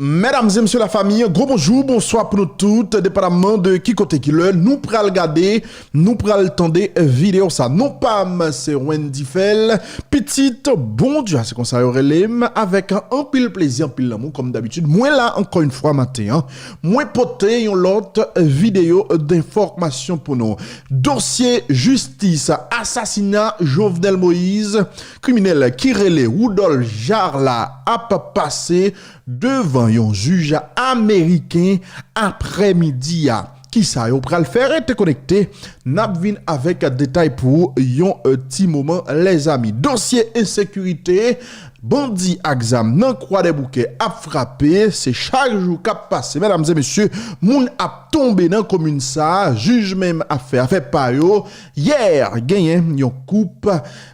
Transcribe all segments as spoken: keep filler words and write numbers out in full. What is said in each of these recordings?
Medam e mesye lafanmi, gwo bonjou, bonswa pou nou tout, depaman de ki kote ki lè nou pral gade, nou pral tande videyo sa. Non pa m se Wendy Fèl, pitit Bondye a, se konsa yo rele m, avèk anpil plezi, anpil lanmou, kòm dabitid. Mwen la ankò yon fwa maten an, mwen pote yon lòt videyo denfòmasyon pou nou. Dosye jistis, asasina Jovenel Moïse, kriminèl ki rele Rudolph Jarla ap pase devan yon jij ameriken aprèmidi a. Kisa yo pral fè? Rete konekte, n ap vin avèk detay pou yon ti moman, lèzami. Dosye ensekirite, bandi ak zam nan Kwadèboukè ap frape, se chak jou k ap pase, medam e mesye, moun ap tonbe nan komin sa a, jij menm ap fè afè pa yo. Yè, genyen yon koup,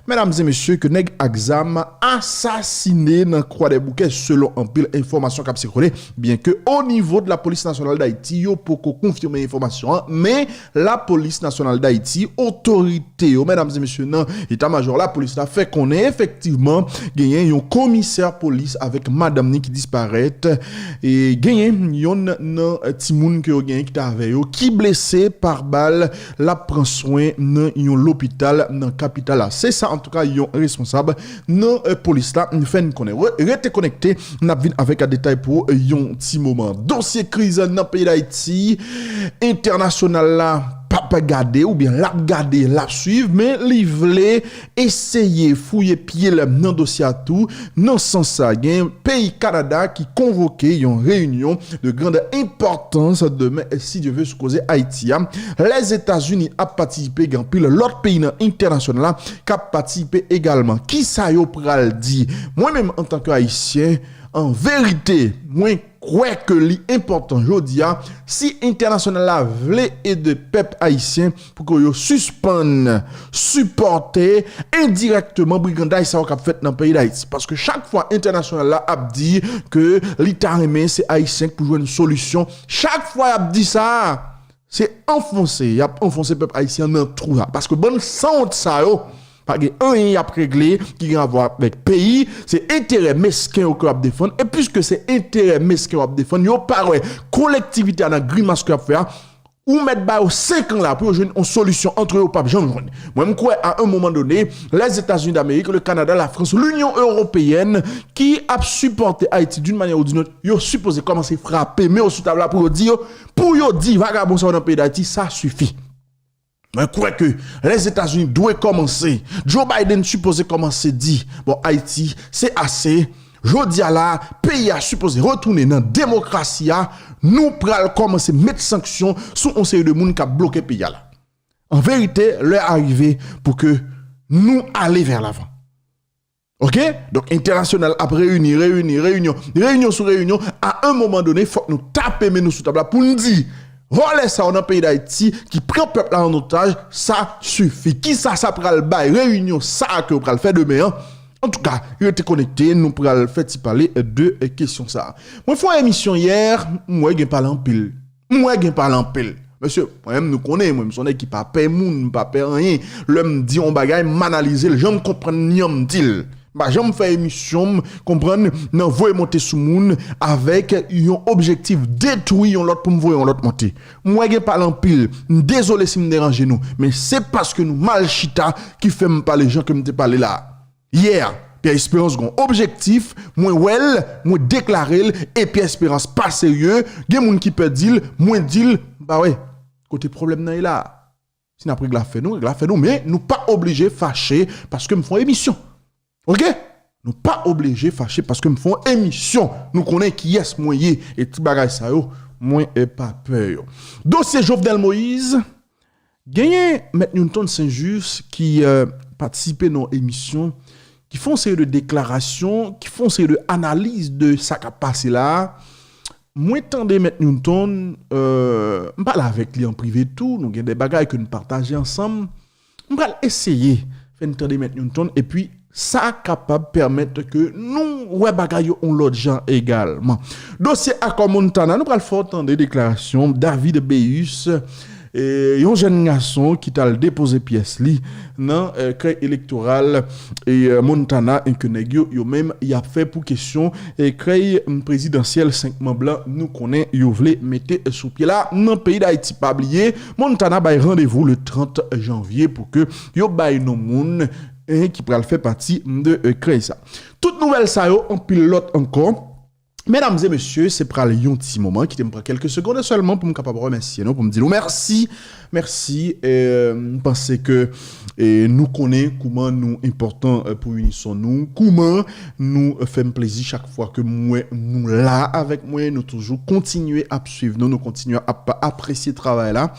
medam e mesye, ke nèg ak zam asasine nan Kwadèboukè, selon anpil enfòmasyon k ap sikile, byenke o nivo de Lapolis Nasyonal Dayiti, yo poko konfime enfòmasyon an, men Lapolis Nasyonal Dayiti, otorite yo, medam e mesye, nan eta majò lapolis la fè konnen efektivman genyen yon komisè polis avèk madanm ni ki disparèt, e genyen yonn nan timoun ke yo genyen ki t avè yo ki blese pa bal, l ap pran swen nan yon lopital nan kapital la. Se sa, antouka, yon responsab nan, eh, polis la fè n konnen. Re-, rete konekte, n ap vin avèk detay pou yon ti moman. Dosye kriz nan peyi Dayiti, entènasyonal la p ap gade, oubyen l ap gade, l ap swiv, men li vle eseye fouye pye l nan dosye a tou. Nan sans sa, gen peyi Kanada ki konvoke yon reyinyon de grande importance demen, si Dye ve, sou koze Ayiti a. Lèzetazini ap patisipe, gen anpil lòt peyi nan entènasyonal la k ap patisipe egalman. Kisa yo pral di? Mwen menm, antanke Ayisyen, an verite, mwen kwè ke li enpòtan jodi a, si entènasyonal la vle ede pèp ayisyen pou ke yo sispann sipòte endirèkteman briganday sa yo k ap fèt nan peyi Dayiti. Paske chak fwa entènasyonal la ap di ke li ta renmen se Ayisyen k pou jwenn solisyon, chak fwa y ap di sa, se anfonse, y ap anfonse pèp ayisyen nan twou sa. Paske bann sanwont sa yo, pa gen anyen y ap regle ki gen avwa avèk peyi, se enterè mesken yo ke y ap defann, e piske se enterè mesken yo ap defann, yo pa wè kolektivite a nan grimas ke y ap fè a, ou mèt ba yo senk an la pou yo jwenn yon solisyon ant yo, yo p ap janm jwenn. Mwen, m kwè, à un moment donné, les États-Unis d'Amérique, le Canada, la France, l'Union européenne, ki ap sipòte Ayiti d'une manière ou d'une autre, yo sipoze kòmanse frape men yo sou tab la pou yo di yo, pou yo di vagabon sa yo nan peyi Dayiti, sa sifi. Mwen kwè ke Lèzetazini dwe kòmanse, Joe Biden sipoze kòmanse di, bon, Ayiti, se ase. Jodi a la, peyi a sipoze retounen nan demokrasi a, nou pral kòmanse met sanksyon sou yon seri de moun k ap bloke peyi a la. An verite, lè a rive pou ke nou ale vè lavan. Oke? Donk, entènasyonal ap reyini, reyini, reyinyon, reyinyon sou reyinyon. A un moment donné, fòk nou tape men nou sou tab la pou n di, vòlè sa yo nan peyi Dayiti ki pran pèp la an otaj, sa sifi. Kisa sa pral bay reyinyon sa a ke yo pral fè demen an? Antouka, rete konekte, nou pral fè ti pale de kesyon sa a. Mwen fè yon emisyon yè, m wè gen pale anpil. M wè gen pale anpil. Mesye, mwen menm nou konnen, mwen m se yon nèg ki pa pè moun, m pa pè anyen. Lè m di yon bagay, m analize l, jan m konprann li an, m di l. M pa janm fè emisyon m, konprann, nan voye monte sou moun avèk yon objektif detwi yon lòt pou m voye yon lòt monte. M wè gen pale anpil. M dezole si m deranje nou, men se paske nou mal chita ki fè m pale jan ke m te pale la a. Yè, Pierre Espérance gen yon objektif, mwen wè l, mwen deklare l, e Pierre Espérance pa serye, gen moun ki pè di l, mwen di l, m pa wè kote pwoblèm nan ye la a. Si n ap regle afè nou, regle afè nou, men nou pa oblije fache paske m fè yon emisyon. Oke? Nou pa oblije fache paske m fè yon emisyon. Nou konnen kiyès mwen ye, e ti bagay sa yo, mwen, eh, pa pè yo. Dosye Jovenel Moïse, genyen Mèt Newton Saint-Just ki, eh, patisipe nan yon emisyon, ki fè yon seri de deklarasyon, ki fè yon seri de analiz de sa k ap pase la a. Mwen tande Mèt Newton, eh, m pale avèk li an prive tou, nou gen de bagay ke n pataje ansanm. M pral eseye fè n tande Mèt Newton, epi sa kapab pèmèt ke nou wè bagay yo yon lòt jan egalman. Dosye akò Montana, nou pral fè w tande deklarasyon David Beus, E, yon jèn gason ki t al depoze pyès li nan, eh, krèy elektoral, e, eh, Montana, e ke nèg yo, yo menm, y ap fè pou kesyon, e, krèy, mm, prezidansyèl senk manm lan, nou konnen yo vle mete sou pye la nan peyi Dayiti. Pa bliye, Montana bay randevou le trant janvye pou ke yo bay non moun, eh, ki pral fè pati de, eh, krèy sa. Tout nouvèl sa yo, anpil lòt ankò. Medam e mesye, se pral yon ti moman, kite m pran kèlke segonn sèlman pou m kapab remèsye nou, pou m di nou mèsi. Mèsi, eh, m panse ke, eh, nou konnen kouman nou enpòtan, eh, pou Unison nou, kouman nou, eh, fè m plezi chak fwa ke m wè nou la avèk mwen, nou toujou kontinye ap swiv nou, nou kontinye ap apresye travay la.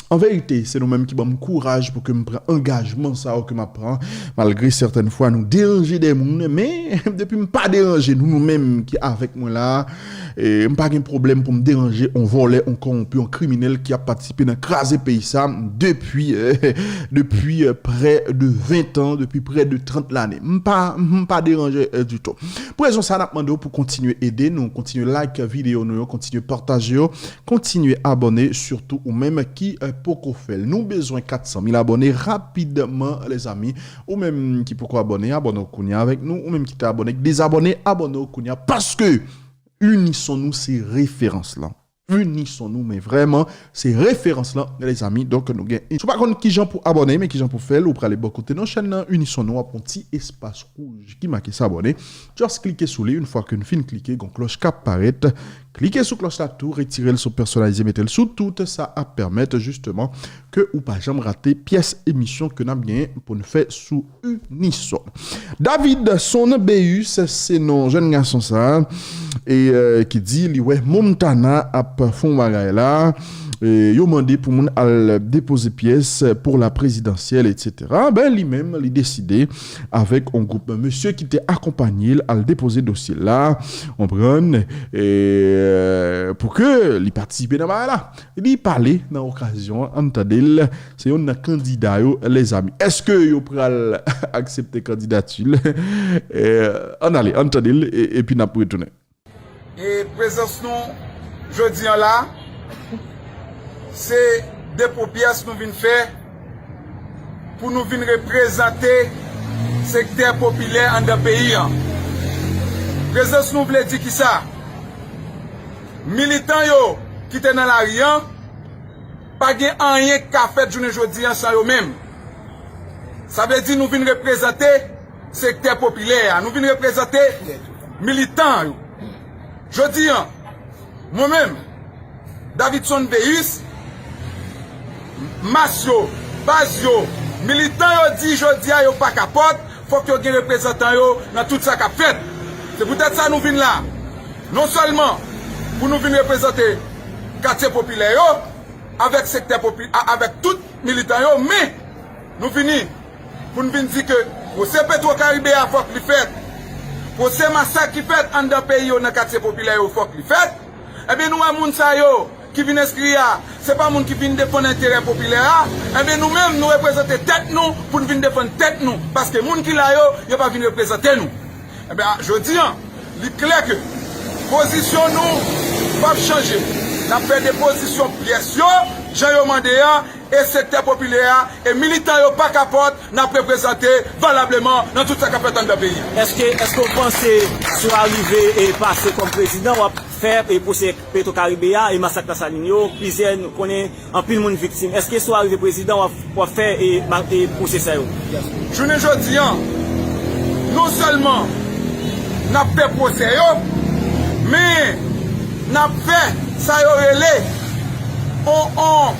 An verite, se nou menm ki ban m kouraj pou ke m pran angajman sa yo ke m ap pran, malgre sètèn fwa nou deranje de moun, men depi m pa deranje nou, nou menm ki avèk mwen la, e, m pa gen pwoblèm pou m deranje on vòlè, on kòwonpi, on kriminèl ki ap patisipe nan kraze peyi sa depi, eh, depi, eh, prè de ven tan, depi prè de trant lane. M pa, m pa deranje, eh, ditou. Pou rezon sa, n ap mande w pou kontinye ede nou, kontinye like videyo nou yo, kontinye pataje yo, kontinye abòne, sitou ou menm ki, eh, poko fè l. Nou bezwen kat san mil abòne rapidman, lèzami. Ou menm ki poko abòne, abòne w kounya avèk nou. Ou menm ki te abòne, k dezabòne, abòne w kounya. Paske Unison nou se referans lan. Unison nou, men vrèman, se referans lan, lèzami. Donk, nou gen. Si w pa konn kijan pou abòne, men kijan pou fè l, ou prale bò kote nan chèn nan, Unison nou, w ap yon ti espas wouj ki make s'abonner. Just klike sou li, yon fwa ke n fin klike, gon klòch k ap parèt. Klike sou klòch la tou, retire l sou pèsonalize, mete l sou tout, sa ap pèmèt jisteman ke ou pa janm rate pyès emisyon ke n ap genyen pou n fè sou Unison. Davidson Beus, se non jèn gason sa, e, eh, ki di li wè Montana ap fè yon bagay la, e, yo mande pou moun al depoze pyès pou la prezidansyèl, etsetera. Ben, li menm, li deside avèk yon gwoup mesye ki te akonpanye l al depoze dosye la, konprann, e, pou ke li patisipe nan bagay la. Li pale nan okazyon an, ann tande l, se youn nan kandida yo, lèzami. Èske yo pral aksepte kandidati l? Eh, ann ale, ann tande l, e, epi n ap retounen. E prezans nou jodi an la, se depo pyès nou vin fè pou nou vin reprezante sektè popilè anndan peyi an. Prezans nou vle di kisa? Militan yo ki te nan lari an, pa gen anyen k ka fèt jounen jodi an san yo menm. Sa vle di nou vin reprezante sektè popilè a, nou vin reprezante militan yo. Jodi an, mwen menm, Davidson Beus, mas yo, baz yo, militan yo di jodi a yo pa ka pòt, fòk yo gen reprezantan yo nan tout sa k ap fèt. Se poutèt sa nou vin la. Non sèlman pou nou vin reprezante katye popilè yo, avèk sektè popi-, a-, avèk tout militan yo, men nou vini pou n vin di ke pwosè Petro Karibe a fòk li fèt. Pwosè masak ki fèt anndan peyi yo nan katye popilè yo fòk li fèt. Ebyen, nou wè moun sa yo ki vin enskri a, se pa moun ki vin defann enterè popilè a. Ebyen, nou menm, nou reprezante tèt nou pou n vin defann tèt nou. Paske moun ki la yo, yo pa vin reprezante nou. Ebyen, jodi an, li klè ke pozisyon nou p ap chanje. N ap fè depozisyon pyès yo, jan yo mande a, e sektè popilè a, e militan yo pa ka pòt, n ap reprezante valableman nan tout sa k ap fèt anndan peyi a. Èske, èske w panse si w arive e pase kòm prezidan, w ap fè e pwosè Petro Karibe a e masak Lasalin yo, plizyè nou konnen anpil moun viktim. Èske si w arive prezidan, w ap, w ap fè e, ma-, e pwosè sa yo? Jounen jodi an, non sèlman n ap fè pwosè yo, men n ap fè sa yo rele, on, on,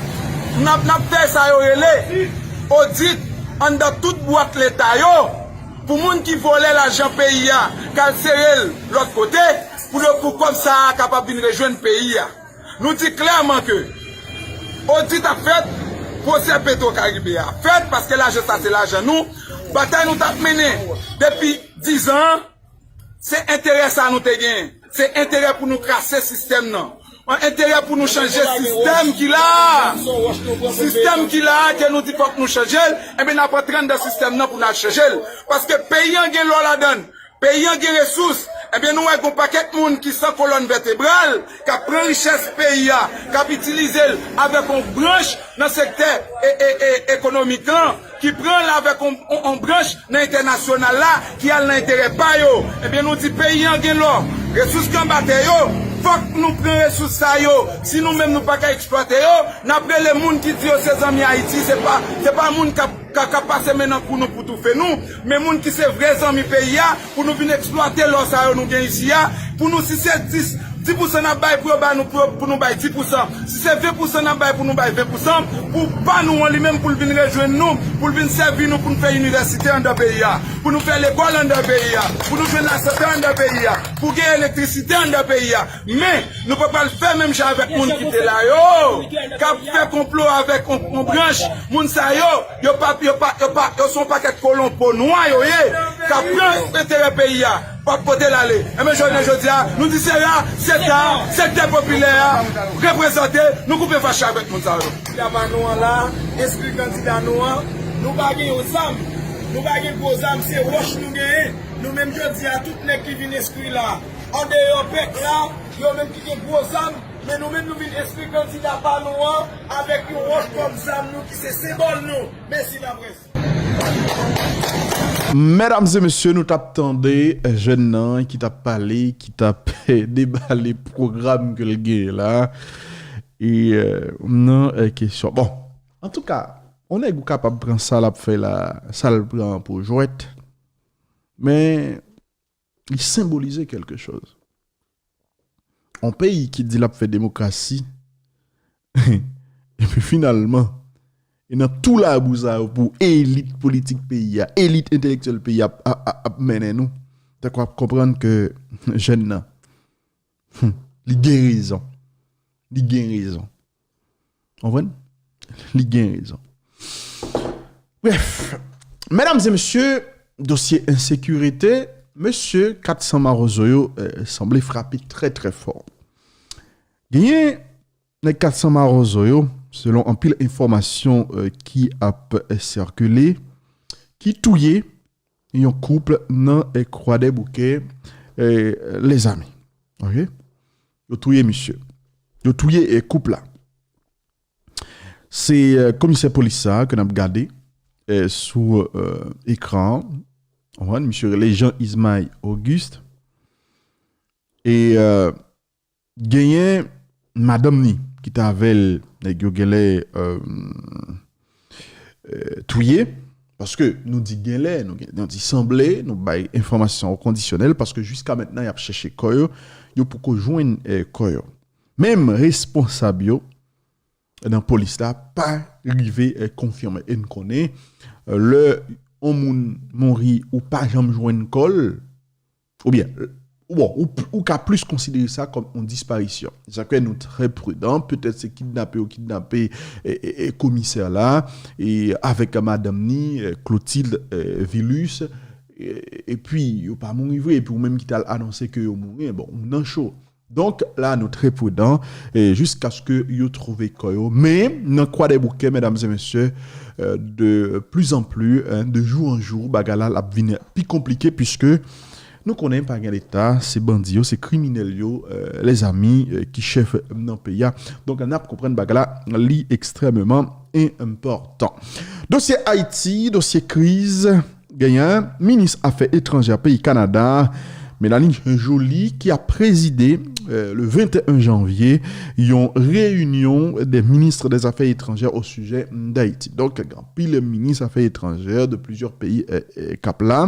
n ap, n ap fè sa yo rele odit anndan tout bwat leta yo pou moun ki vòlè lajan peyi a, k al sere l lòt kote, pou le, pou kòb sa a kapab vin rejwenn peyi a. Nou di klèman ke odit ap fèt, pwosè Petro Karibe a ap fèt, paske lajan sa se lajan nou. Batay nou t ap mennen depi diz an, se enterè sa nou te genyen. Se enterè pou nou krase sistèm nan. An enterè pou nou chanje sistèm ki la a. Sistèm ki la a ke nou di fòk nou chanje l, enben n ap antre anndan sistèm nan pou n al chanje l. Paske peyi an gen lò ladan l. Peyi an gen resous, Ebyen, nou wè gon pakèt moun ki san kolòn vètebral, k ap pran richès peyi a, k ap itilize l avèk yon branch nan sektè e, e, e, ekonomik lan, ki pran l avèk yon, yon, yon branch nan entènasyonal la, ki al nan enterè pa yo. Ebyen, nou di peyi an gen lò, resous k anba tè yo, fòk nou pran resous sa yo. Si nou menm nou pa ka eksplwate yo, n ap rele moun ki di yo se zanmi Ayiti, se pa, se pa moun k ap, k ap, k ap pase men nan kou nou pou toufe nou, men moun ki se vrè zanmi peyi a, pou nou vin eksplwate lò sa yo nou gen isi a, pou nou, si se dis, dis pousan n ap bay pou yo ba nou, pou, pou nou bay dis pousan, si se ven pousan n ap bay pou nou bay ven pousan, pou pa nou an li menm pou l vin rejwenn nou, pou l vin sèvi nou pou n fè inivèsite anndan peyi a, pou nou fè lekòl anndan peyi a, pou nou jwenn lasante anndan peyi a, pou gen elektrisite anndan peyi a. Men, nou pa pral fè menm jan avèk moun ki te la yo, k ap fè konplo avèk yon, yon branch, moun sa yo, yo pa, yo pa, yo pa, yo se yon pakèt kolon po nwa yo ye, k ap pran enterè peyi a, p ap pote l ale. Enben, jounen jodi a, nou di se la, se ta, sektè popilè a, reprezante, nou koupe fache avèk moun sa yo. Kandida pa nou an la, enskri kandida nou an, nou pa gen yon zam, nou pa gen gwo zam, se wòch nou genyen. Nou menm jodi a, tout nèg ki vin enskri la, andeyò pèp la, yo menm ki gen gwo zam, men nou menm nou vin enskri kandida pa nou an avèk yon wòch kòm zam nou ki se senbòl nou. Mèsi laprès. Medam e mesye, nou t ap tande jèn nan ki t ap pale, ki t ap debale pwogram ke l genyen la. E euh, nan euh, kesyon. Bon, antouka, yon nèg ou kapab pran sa l ap fè la, sa l pran pou jwèt. Men li senbolize kèlke choz. Yon peyi ki di l ap fè demokrasi, epi finalman, e nan tou labou sa yo pou elit politik peyi a, elit entelektyèl peyi a ap, ap, ap mennen nou, tankou ap konprann ke jèn nan, hmm, li gen rezon. Li gen rezon. Konprann? Li gen rezon. Brèf, medam e mesye, dosye ensekirite, mesye kat san mawozo yo euh, sanble frape trè trè fò. Genyen nèg kat san mawozo yo, selon anpil enfòmasyon euh, ki ap euh, sikile, ki touye yon koup nan euh, Kwadèboukè, euh, lèzami. Ok? Yo touye misye. Yo touye euh, koup la. Se euh, komisè polis sa a ke n ap gade euh, sou euh, ekran an. Konprann? Misye rele Jean Ismail Auguste. E euh, genyen madanm ni ki t avè l, nèg yo genlè euh, euh, touye. Paske nou di genlè, nou, gen, nou di sanble, nou bay enfòmasyon kondisyonèl, paske jiska mentnan y ap chèche kò yo, yo poko jwenn euh, kò yo. Menm responsab yo nan polis la pa rive euh, konfime. E n konnen euh, lè yon moun mouri ou pa janm jwenn kò l, oubyen, bon, ou, ou ka plis konsidere sa kòm yon disparisyon. Sa fè nou trè pridan, petèt se kidnape yo kidnape e, e, e komisè la, e avèk madanm ni, e, Clotilde e, Vilus, e, epi yo pa mouri vre, epi ou menm ki t al anonse ke yo mouri, bon, ou nan cho. Donk, la, nou trè pridan, e, jiskaske yo twouve kò yo. Men, nan Kwadèboukè, medam e mesye, e, de pli an pli, e, de jou an jou, bagay la, l ap vin pi konplike, piske nou konnen pa gen Leta, se bandi yo, se kriminèl yo, e, lèzami, e, ki chèf nan peyi a. Donk, n ap konprann bagay la, li ekstrèmeman enpòtan. Dosye Ayiti, dosye kriz, genyen minis afè etranjè peyi Kanada, Mélanie Joly, ki ap prezide, euh, le venteyen janvye, yon réunion des ministres des affaires étrangères au sujet d'Haïti. Donk, gen anpil minis afè etranjè de plizyè peyi, euh, euh, k ap la.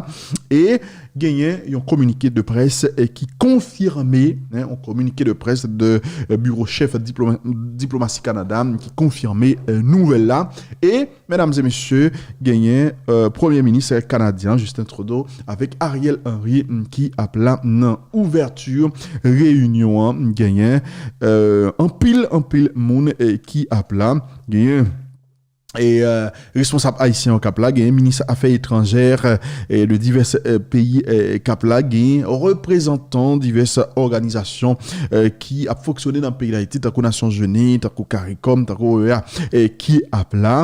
E genyen yon kominike de près, euh, ki konfime, hein, yon kominike de près de, euh, biwo chèf diploma-, diplomasi Kanada ki konfime, euh, nouvèl la. E medam e mesye, genyen, euh, premye minis kanadyen Justin Trudeau avèk Ariel Henry, mm, ki ap la nan ouvèti reyinyon an. Genyen, euh, anpil, anpil moun, eh, ki ap la. Genyen e, euh, responsab ayisyen yo k ap la, genyen minis afè etranjè, euh, de divès, euh, peyi, euh, k ap la, genyen reprezantan divès òganizasyon, euh, ki ap fonksyone nan peyi Dayiti, tankou Nasyonzini, tankou CARICOM, tankou O E A, euh, ki ap la.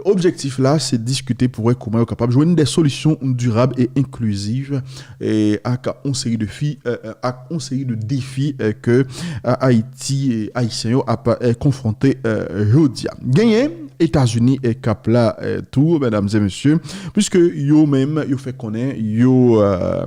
Objektif la, se diskite pou wè kòman yo kapab jwenn de solisyon dirab e enkliziv, euh, ak yon seri de fi, euh, euh, ak yon seri de defi, euh, ke, euh, Ayiti, euh, Ayisyen yo ap, euh, konfwonte, euh, jodi a. Genyen Etazini, eh, k ap la, eh, tou, medam e mesye, puiske yo menm, yo fè konnen yo, eh,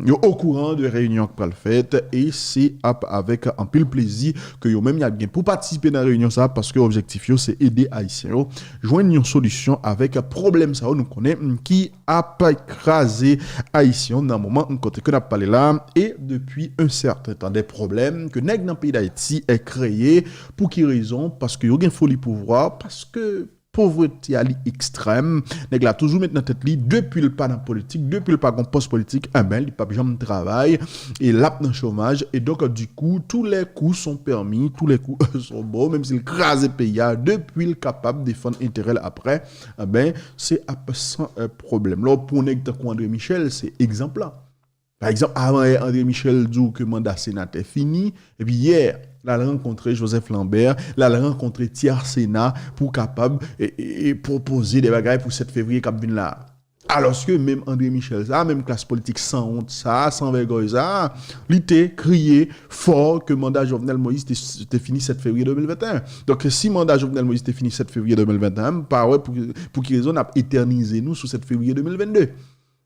yo okouran de reyinyon k pral fèt, e se ap avèk anpil plezi ke yo menm y ap gen pou patisipe nan reyinyon sa a, paske objektif yo se ede Ayisyen yo jwenn yon solisyon avèk pwoblèm sa yo nou konnen, mm, ki ap kraze Ayisyen yo nan moman kote ke n ap pale la, e depi un certain temps, de pwoblèm ke nèg nan peyi Dayiti, eh, kreye. Pou ki rezon? Paske yo gen foli pouvwa, paske povrete a li ekstrèm. Nèg la toujou met nan tèt li, depi l pa nan politik, depi l pa gon pòs politik, enben, li p ap janm travay, e l ap nan chomaj. E donk, dikou, tous les coups sont permis, tous les coups sont bons, menm si l kraze peyi a, depi l kapab defann enterè l apre, enben, se ap san, euh, pwoblèm. Lè w pran yon nèg tankou André Michel, se egzanp la. Pa egzanp, avan yè, André Michel di w ke manda senatè fini, epi yè, l al rankontre Joseph Lambert, l al rankontre tyè Sena pou kapab, e, e, e pwopoze de bagay pou sèt fevriye k ap vin la a. Alòske menm André Michel sa a, menm klas politik sanwont sa a, sanvègòy sa a, li te kriye fò ke manda Jovenel Moïse te, te fini sèt fevriye de mil venteyen. Donk, si manda Jovenel Moïse te fini sèt fevriye de mil venteyen, m pa wè pou, pou ki rezon n ap etènize nou sou sèt fevriye de mil vennde.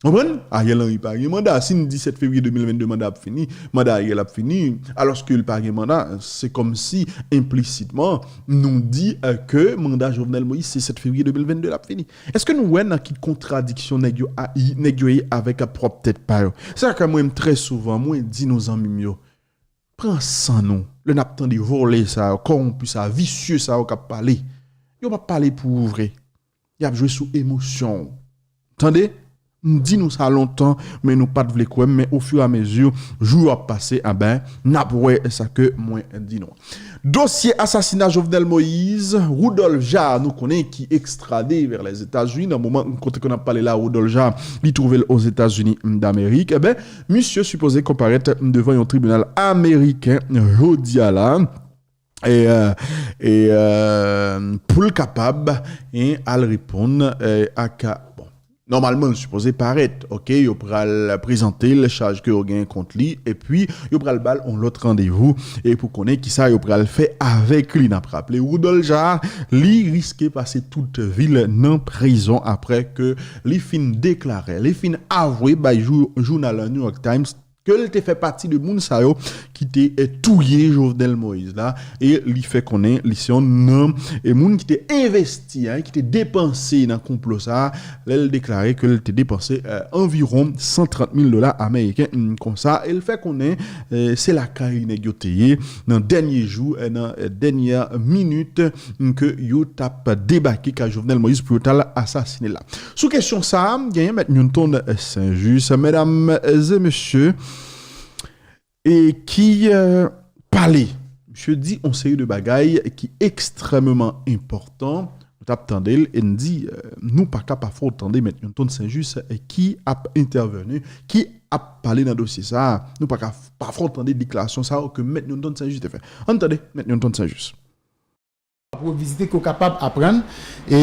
Konprann? Ariel Henry pa gen manda. Si n di sèt fevriye de mil vennde manda ap fini, manda Ariel ap fini, alòske l pa gen manda, se kòmsi enplisitman nou di, eh, ke manda Jovenel Moïse se sèt fevriye de mil vennde l ap fini. Èske nou wè nan ki kontradiksyon nèg yo a, nèg yo ye avèk pwòp tèt pa yo? Se sa k fè mwen menm trè souvan, mwen di nou zanmi m yo, pran san nou lè n ap tande vòlè sa yo, kòwonpi sa, visye sa yo k ap pale. Yo p ap pale pou ou vre. Y ap jwe sou emosyon w. Tande? M di nou sa lontan, men nou pa t vle kwè m, men ofiramezi jou yo ap pase, enben, n ap wè sa ke mwen di nou. Dosye asasina Jovenel Moïse, Rudolph Jaar, nou konnen ki ekstrade vè Lèzetazini, nan moman kote ke n ap pale la, Rudolph Jaar, li twouve l Ozetazini Damerik, enben, misye sipoze konparèt devan yon tribinal ameriken jodi a la. E, euh, e, euh, pou l kapab, en, al reponn, euh, ak, bon, nòmalman, l sipoze parèt, oke, yo pral prezante l chaj ke yo gen kont li, epi yo pral ba l yon lòt randevou, e pou konnen kisa yo pral fè avèk li. N ap raple, Rudolph Jaar, li riske pase tout vi l nan prizon apre ke li fin deklare, li fin avwe bay jou-, jounal New York Times, ke l te fè pati de moun sa yo ki te, eh, touye Jovenel Moïse la, e li fè konnen li se yon nan, e moun ki te envesti, en, ki te depanse nan konplo sa a, lè l deklare ke l te depanse, eh, anviwon san trant mil dola ameriken, mm, konsa, e l fè konnen, eh, se lakay nèg yo te ye nan dènye jou, eh, nan, eh, dènyè minit, mm, ke yo t ap debake kay Jovenel Moïse pou yo t al asasine l la. Sou kesyon sa a, genyen Mèt Newton Saint-Just, medam e mesye, e ki, euh, pale. Misye di yon seri de bagay ki ekstrèmeman enpòtan. Nou t ap tande l e n di, euh, nou pa ka pa fè w tande Mèt Newton Saint-Just, euh, ki ap entèveni, ki ap pale nan dosye sa a. Nou pa ka f-, pa fè w tande deklarasyon sa yo ke Mèt Newton Saint-Just te fè. Ann tande Mèt Newton Saint-Just. Revizite ke w kapab aprann. E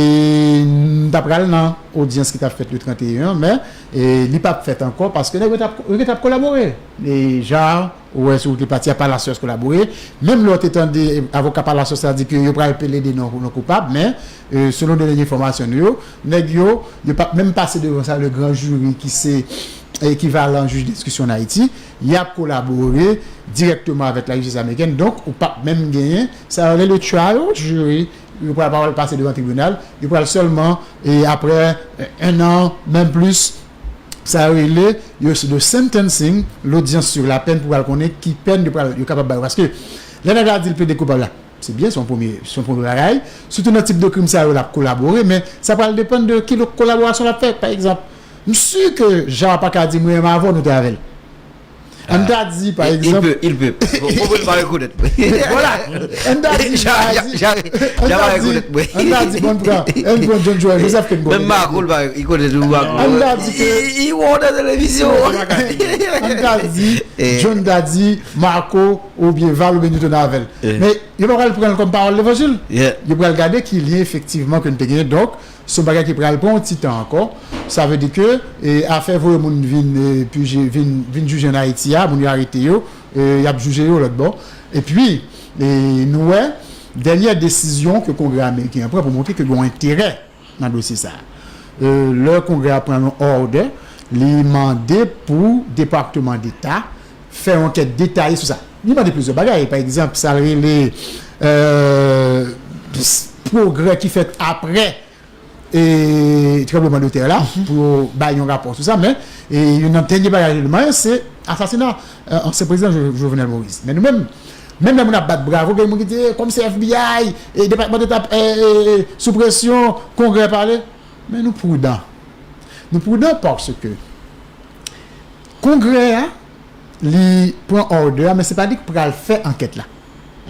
m ta pral nan odyans ki t ap fèt le trannteyen, men, e, li p ap fèt ankò paske nèg yo t ap, yo t ap kolabore. E Jaar, ou wè sou wout li pati a, Palacios kolabore. Menm lè w te tande, e, avoka Palacios la di ke yo pral plede non, non koupab, men, e, selon dènye enfòmasyon nou yo, nèg yo, yo p ap menm pase devan sa le gran jiri ki se ekivalan jij denstriksyon an Ayiti, y ap kolabore dirèkteman avèk lajistis amerikèn. Donk, ou p ap menm genyen sa yo rele le trial jury. Yo pral pa pase devan tribinal, yo pral sèlman, e apre, e, un an, menm plis, sa yo rele yo se de sentencing, l'audience sur la peine, pou pral konnen ki pèn yo pral, yo kapab ba yo. Paske lè nèg la di l plede koupab la, se byen, se yon premye, se yon premye bagay. Sitou nan tip de krim sa yo, l ap kolabore, men sa pral depann de ki lòt kolaborasyon l ap fè. Pa egzanp, m si ke Jaar pa ka di mwen menm avè w nou te avè l. An ta di, pa egzanp. Il peut, il peut. Bon, bon, il va reconnaître. Voilà. An ta di, an ta di, an ta di, bon, pran, an pran John Joel Joseph ke m konnen. Menm Marco, il connaît tout Marco. An ta di ke. Il, il voit dans la télévision. An ta di, John ta di, Marco, oubyen Val, oubyen Newton avè l. Men, yo pa pral pran l kòm pawòl levanjil. Yo pral gade ki lyen efektivman ke n te genyen. Donk, se yon bagay ki pral pran yon ti tan ankò. Sa vle di ke, e, afè voye moun vin, e, pije, vin, vin jije ann Ayiti a, moun yo arete yo, e, y ap jije yo lòt bò. Epi, e, nou wè, dènyè desizyon ke Kongrè ameriken an pran pou montre ke gen yon enterè nan dosye sa a. E, lè Kongrè a pran yon òdè, li mande pou Depatman Deta fè yon ankèt detaye sou sa. Li mande plizyè bagay, pa egzanp, sa l rele, e, s-, pwogrè ki fèt apre e, tranblemanntè la, pou yo bay yon rapò sou sa, men, e, youn nan dènye bagay yo demande, se asasina, e, ansyen prezidan Jo-, Jovenel Moïse. Men nou menm, menm lè moun ap bat bravo, gen moun ki di, e, kòmsi F B I, e, Depatman Deta, e, e, e, sou presyon, Kongrè pale. Men nou pridan. Nou pridan paske Kongrè a, li pran òdè a, men se pa li k pral fè ankèt la.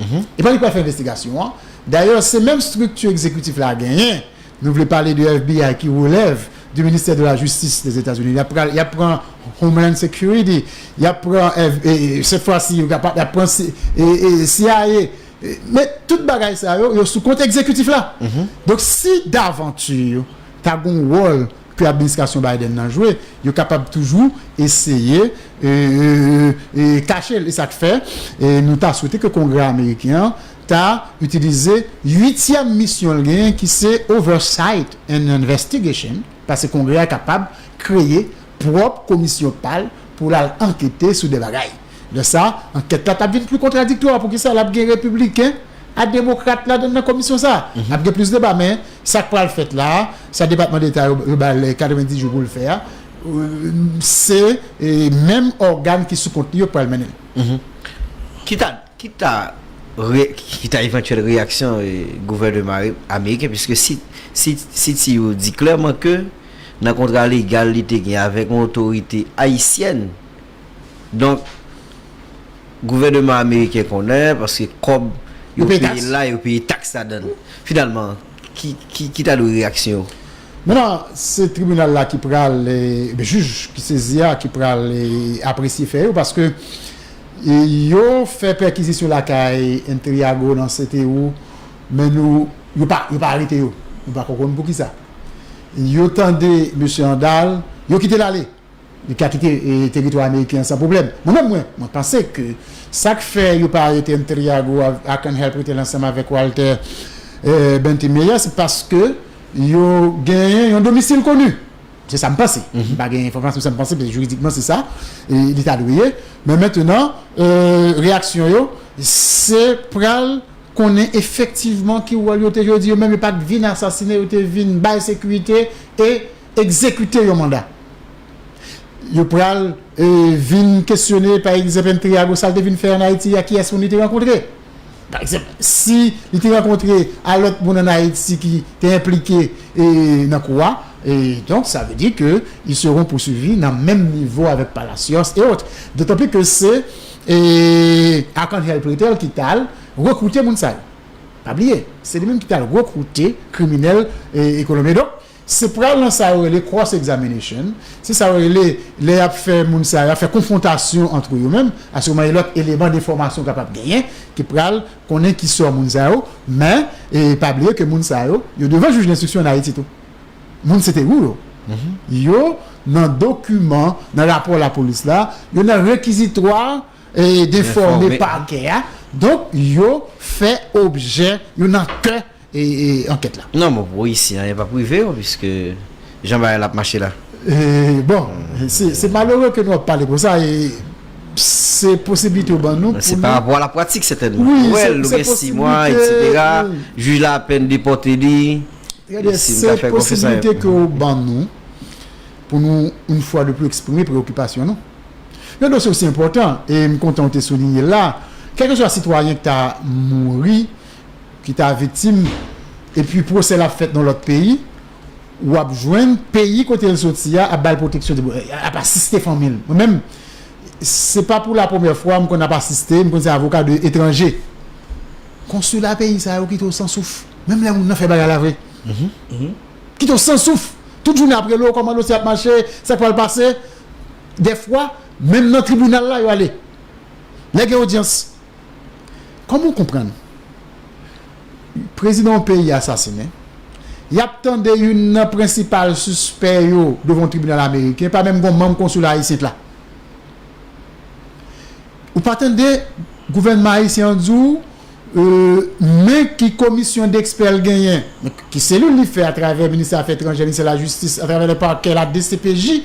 E pa li k pral fè envestigasyon an. Dayè, se menm estrikti egzekitif la genyen. Nou vle pale de F B I ki relève du ministère de la Justice des États-Unis. Y ap pral, y ap pran Homeland Security, y ap pran F-, e, e, cette fois-ci, y ap, y ap pran C-, e, e, C I A. E, men tout bagay sa yo, yo sou kont egzekitif la. Donk, si davanti ta gon wòl ke administrasyon Biden nan jwe, yo kapab toujou eseye, e, e, e, e, kache l. E sa k fè, e, nou ta swete ke Kongrè ameriken an ta itilize uityèm misyon l genyen, ki se oversight and investigation, paske Kongrè a kapab kreye pwòp komisyon pa l pou l al ankete sou de bagay. Lè sa, ankèt la t ap vin pli kontradiktwa. Poukisa l ap gen repibliken ak demokrat ladan nan komisyon sa a? Ap gen plis deba, men sa k pral fèt la a, sa Depatman Deta yo, yo ba l katrevendis jou pou l fè a, e, se, e, menm ògàn ki sou kont li yo k pral mennen l. Ki ta, ki ta re-, ki ta evantyèl reyaksyon, e, gouvènman ameriken, piske si, si, si ti yo di klèman ke nan kontra legal li te gen avèk yon otorite ayisyèn, donk, gouvènman ameriken konnen, paske kòb yo peye la, yo peye taks ladan l. Finalman, ki, ki, ki ta dwe reyaksyon yo? Mentnan, se tribinal la ki pral, e, jij ki sezi a, ki pral, e, apresye fè yo, paske, e, yo fè pèkizisyon lakay Entriago nan Sete Ou, men nou, yo pa, yo pa arete yo. Nou pa ko konn poukisa. Yo tande mesye Handal, yo kite l ale. Li ka kite, e, teritwa ameriken an san pwoblèm. Mwen menm, mwen, mwen panse ke sa k fè yo pa arete Entriago a, a Canhel Pretel ansanm avèk Walter, e, Bentemeyer, se paske yo genyen yon domisil koni. Se sa m panse. M pa gen enfòmasyon, sa m panse, men jiridikman se sa, e, li ta dwe ye. Men mentnan, e, reyaksyon yo, se pral konnen efektivman ki wòl yo te jwe. Yo di yo menm yo pa t vin asasinen, yo te vin bay sekirite e egzekite yon manda. Yo pral, e, vin kesyone, pa egzanp, Entriago, sa l te vin fè ann Ayiti a, kiyès moun li te rankontre. Pa egzanp, si li te rankontre a lòt moun ann Ayiti ki te enplike, e, nan kou a, e donk, sa vle di ke ils seront poursuivis nan menm nivo avèk Palacios et autres. Dotan pli ke se, e, Arcangel Pretel ki t al rekrite moun sa yo. Pa bliye, se li menm ki t al rekrite kriminèl, e, ekonomik. Donk, se pral nan sa yo rele cross examination, se sa yo rele lè y ap fè moun sa yo, y ap fè konfwontasyon ant yo menm, paske gen lòt eleman de enfòmasyon kapab genyen, ki pral konnen ki sò moun sa yo, men, e, pa bliye ke moun sa yo, yo devan jij denstriksyon ann Ayiti tou. Moun Sete Ou yo. Yo nan dokiman, nan rapò lapolis la, yo nan rekizitwa, e, denfòme pakè a. Donk, yo fè objè, yo nan kè, e, e, ankèt la. Non, bon, pou isi, anyen p ap rive yo, piske jan bagay la ap mache la. E, bon, se, se malere ke nou ap pale konsa, e se posiblite yo ban nou. Se pa rapò a la pratik, sètènman. Wi, nou wè l, nou gen sis mwa, etsetera. Jij la apèn depòte li. Trè byen, se posiblite ke w ban nou pou nou, yon fwa de plis, eksprime preyokipasyon nou. Yon dosye osi enpòtan, e m kontan w te soulinye l la, kèlkeswa sitwayen ki ta mouri, ki ta viktim, epi pwosè l ap fèt nan lòt peyi, w ap jwenn peyi kote l soti a ap ba l pwoteksyon, ap asiste fanmi l. Mwen menm, Se pa pou la premyè fwa m konn ap asiste, m konn se avoka de etranje. Konsila peyi sa yo kite w san souf. Menm lè moun nan fè bagay la vre. Kite w san souf. Tout jounen ap rele w, kòman dosye ap mache, sa k pral pase. Dèfwa, menm nan tribinal la, yo ale. Lè gen odyans. Kòman w konprann? Prezidan yon peyi asasinen. Y ap tande youn nan prensipal sispè yo devan yon tribinal ameriken, pa menm gon manm konsila ayisyen t la. Ou pa tande gouvènman ayisyen an di w, euh, men ki komisyon dekspè l genyen, men ki selil li fè atravè ministè afè etranjè, ministè lajistis, atravè le pakè, la D C P J,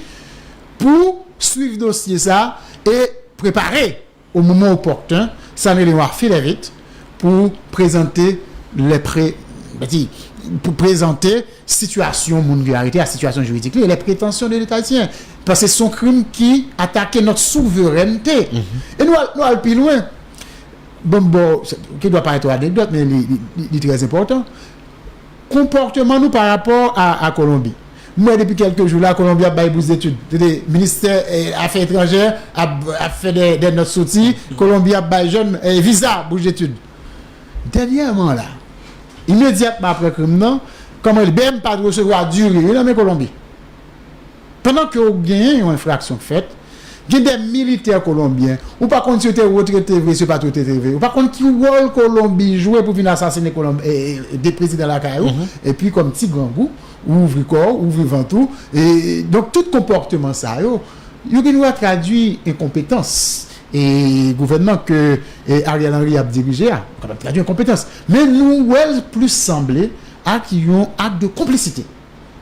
pou swiv dosye sa e prepare o moman opòten, sa n rele yon affidavit, pou prezante lè pre, pou prezante sitiyasyon moun ki arete a, sitiyasyon jiridik li, e lè pretansyon de Leta ayisyen. Paske se yon krim ki atake nòt souverènte. E nou al, nou al pi lwen. Bon, bon, ki dwa parèt yon anekdòt, men li, li, li, li trè enpòtan. Konpòteman nou pa rapò a, a Kolonbi. M wè depi kèlke jou la, Kolonbi ap bay bous detid. Tande, ministè, eh, afè etranjè ap, ap fè de, de nòt soti, Kolonbi ap bay jèn, eh, viza, bous detid. Dènyèman la, imedyatman apre krim nan, kòman li, B M P a t resevwa diri, wi, nan men Kolonbi. Pandan ke w genyen yon enfraksyon k fèt, gen de militè kolonbyen, ou pa konn si yo te retrete vre, si yo pa t retrete vre, ou pa konn ki wòl Kolonbi jwe pou vin asasinen Kolonb, e, e, de prezidan lakay ou, epi kòm ti grangou, ou ouvri kò w, ou ouvri vant ou, e, donk tout konpòteman sa yo, yo gen dwa tradui enkonpetans e gouvènman ke, e, Ariel Henry ap dirije a, kapab tradui enkonpetans. Men nou wè l plis sanble ak yon ak de konplisite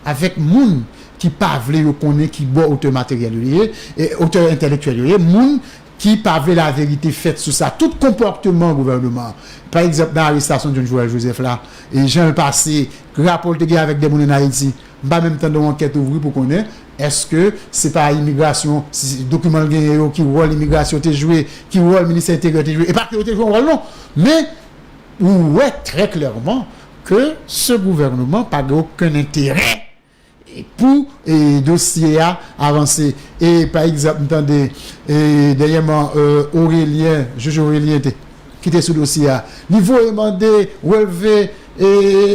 avèk moun ki pa vle yo konnen ki bò otè materyèl yo ye, e, otè entèlektyèl yo ye, moun ki pa vle laverite fèt sou sa. Tout konpòteman gouvènman an, pa egzanp, nan arestasyon John Joël Joseph la, e jan l pase, rapò l te gen avèk de moun ann Ayiti, m pa menm tande yon ankèt ouvri pou konnen èske se pa imigrasyon, si, si dokiman l genyen yo, ki wòl imigrasyon te jwe, ki wòl ministè enteryè te jwe. E pa ke yo te jwe yon wòl non, men ou wè trè klèman ke se gouvènman pa gen okenn enterè pou, e, dosye a avanse. E, pa egzanp, m tande, e, dènyèman, e, Aurélien, jij Aurélien te, ki te sou dosye a, li voye mande relve, e,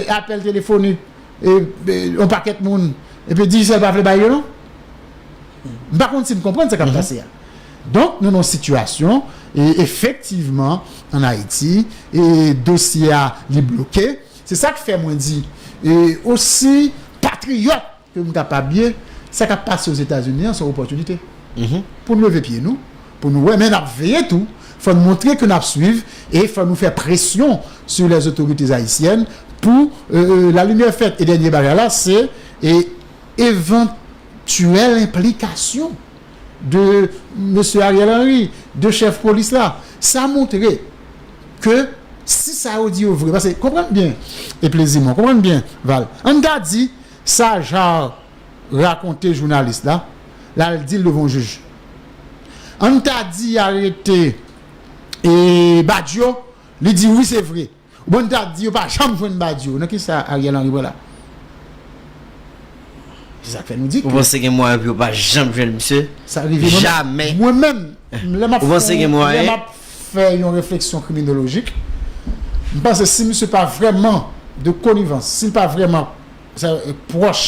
apèl telefonik, e, e, yon pakèt moun, epi Digicel pa vle bay yo non. M pa konn si n konprann sa k ap pase a. Donk, nou nan yon sitiyasyon, e, efektivman, ann Ayiti, e, dosye a, li bloke. Se sa k fè mwen di, e, osi patriyòt ke m kapab ye, sa k ap pase Ozetazini an, se yon opòtinite pou n leve pye nou, pou nou wè, men n ap veye tou, fò n montre ke n ap swiv, e fò nou fè presyon sur les autorités haïtiennes pou, e, e, la limyè fèt. E dènye bagay la, se, e, evantyèl enplikasyon de mesye Ariel Henry, de chèf polis la. Sa montre ke si sa yo di yo vre, paske konprann byen, e plezi mwen, konprann byen, Val. Ann ta di sa Jar rakonte jounalis la, l al di l devan yon jij. Ann ta di arete, e, Badio, li di wi, se vre. Ou bann ta di yo pa janm jwenn Badio. Nan kisa Ariel Henry pran la? Se sa k fè nou di ke... Ou panse gen mwayen pou yo pa janm jwenn misye? Sa rive mwen menm. Jamè. Mwen menm, lè m ap fè, lè m ap fè yon refleksyon kriminolojik, m panse si misye pa vrèman de konivans, si l pa vrèman sa, e, pwòch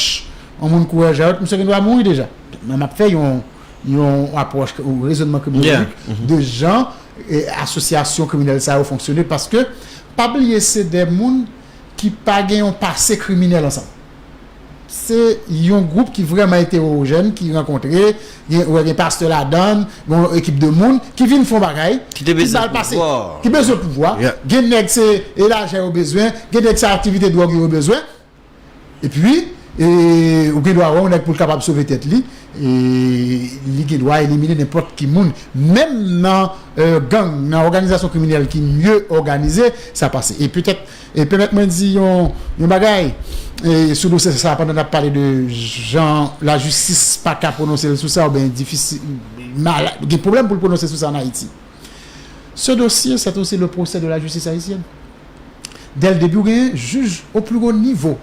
yon moun kouraj a yo, misye gen dwa mouri deja. Men m ap fè yon, yon apwòch, yon rezònman kriminolojik de jan, e, asosyasyon kriminèl sa yo fonksyone, paske pa bliye se de moun ki pa gen yon pase kriminèl ansanm. Se yon gwoup ki vrèman eterojèn, ki rankontre, gen, ou wè gen pastè ladan l, gen yon ekip de moun ki vin fè yon bagay, ki ba l pase, ki bezwen pouvwa. Gen nèg se e lajan yo bezwen, gen nèg se aktivite dwòg yo bezwen. Epi, e, ou gen dwa wè yon nèg pou l kapab sove tèt li, e, li gen dwa elimine nenpòt ki moun. Menm nan, e, gang, nan òganizasyon kriminèl ki mye òganize, sa pase. E petèt, e pèmèt mwen di yon, yon bagay, e, sou dosye sa, pandan n ap pale de jan lajistis pa ka pwononse l sou sa, oubyen difisil, mal, gen pwoblèm pou l pwononse sou sa ann Ayiti. Ce dossier, c'est aussi le procès de la justice haïtienne. Dès le début, ou gen jij au plus haut niveau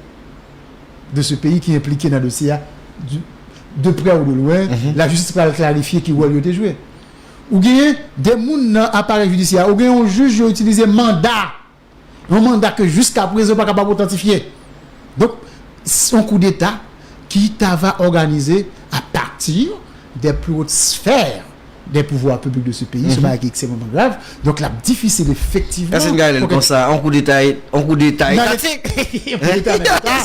de ce pays ki enplike nan dosye a, du, de près ou de loin, lajistis pral klarifye ki wòl yo te jwe. Ou genyen de moun nan aparèy jidisyè a, ou gen yon jij yo itilize manda. Yon manda ke jiskaprezan yo pa kapab otantifye. Donk, se yon koudeta ki ta va òganize à partir des plus hautes sphères des pouvoirs publics de ce pays, se yon bagay ki ekstrèmeman grav. Donk, l ap difisil efektivman. Èske n ka rele l konsa, yon koudeta, yon koudeta etatik? Yon koudeta nan leta.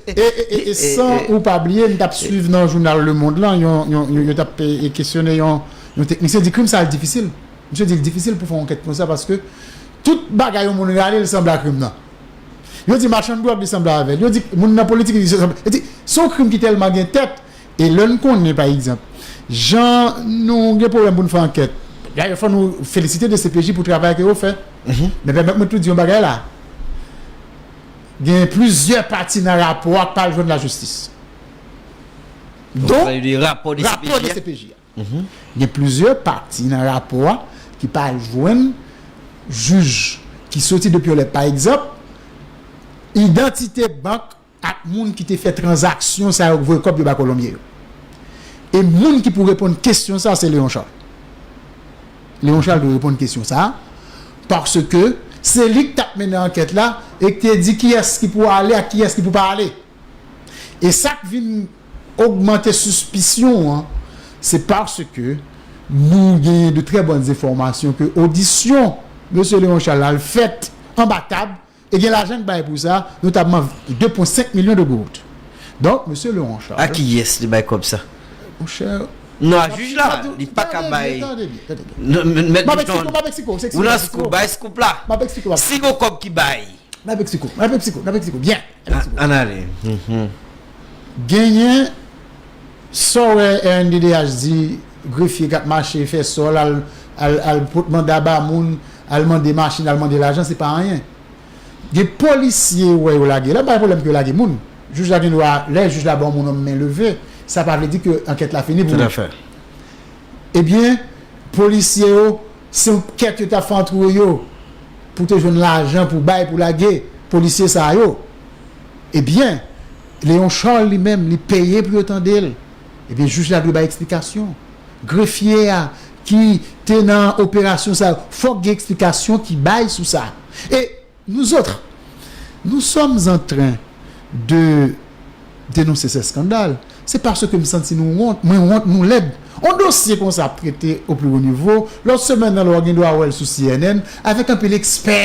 E, e, e, e san ou pa bliye, m t ap swiv nan jounal Le Monde lan, yon, yon, yon, yo t ap, e, e, kesyone yon, yon teknisyen, di krim sa a difisil. Misye di l difisil pou fè yon ankèt konsa paske tout bagay yon moun rale, li sanble a krim nan. Yo di machann dwòg, li sanble avè l. Yo di moun nan politik, li sanble. Yo di, se yon krim ki tèlman gen tèt. E lè n konnen, pa egzanp, jan nou gen pwoblèm pou n fè ankèt, dayè, fò nou felisite D C P J pou travay ke yo fè. Men pèmèt mwen tou di yon bagay la. Gen plizyè pati nan rapò a k pa al jwenn lajistis. Donk, rapò D C P J a. Gen plizyè pati nan rapò a ki pa al jwenn jij ki soti depi yon lè. Pa egzanp, idantite bank ak moun ki te fè tranzaksyon sa yo, voye kòb yo ba Kolonbyen yo. E moun ki pou reponn kesyon sa, se Léon Charles. Léon Charles dwe reponn kesyon sa, paske se li ki t ap mennen ankèt la e ki te di kiyès ki pou ale ak kiyès ki pou pa ale. E sa k vin ogmante sispisyon an, se paske nou genyen de trè bòn enfòmasyon ke odisyon mesye Léon Charles la al fèt anba tab, e gen lajan k bay pou sa, notamman de pwen senk milyon de goud. Donk, mesye Léon Charles. A kiyès li bay kòb sa? Monchè, non, a jij la, li pa ka bay. Tande byen, tande byen. Mèt Bouton, ou nan scoop, bay scoop la. M ap eksplike w. Si gon kòb ki bay. M ap eksplike w, m ap eksplike w, m ap eksplike w byen. M ap eksplike w. Ann ale. Genyen sa w wè R N D D H di grefye k ap mache, fè sòl, al, al, al pot manda ba moun, al mande machin, al mande lajan, se pa anyen. Gen polisye ou wè yo lage la, pa gen pwoblèm ke yo lage moun. Jij la gen dwa, lè jij la ba yon moun men leve, sa pa vle di ke ankèt la fini pou ou. Tout à fait. Ebyen, polisye yo, se yon kèt yo t ap fè antre yo pou te jwenn lajan pou bay, pou lage polisye sa yo. Ebyen, Léon Charles li menm, li peye pou yo tande l. Ebyen, jij la dwe bay eksplikasyon. Grefye a ki te nan operasyon sa yo, fòk gen eksplikasyon ki bay sou sa. E nous autres, nous sommes en train de dénoncer ces scandales. Se paske m santi nou wont, mwen wont, nou lèd. On dosye konsa ap trete au plus haut niveau. Lòt semèn nan, lè w gen dwa wè l sou C N N, avèk anpil ekspè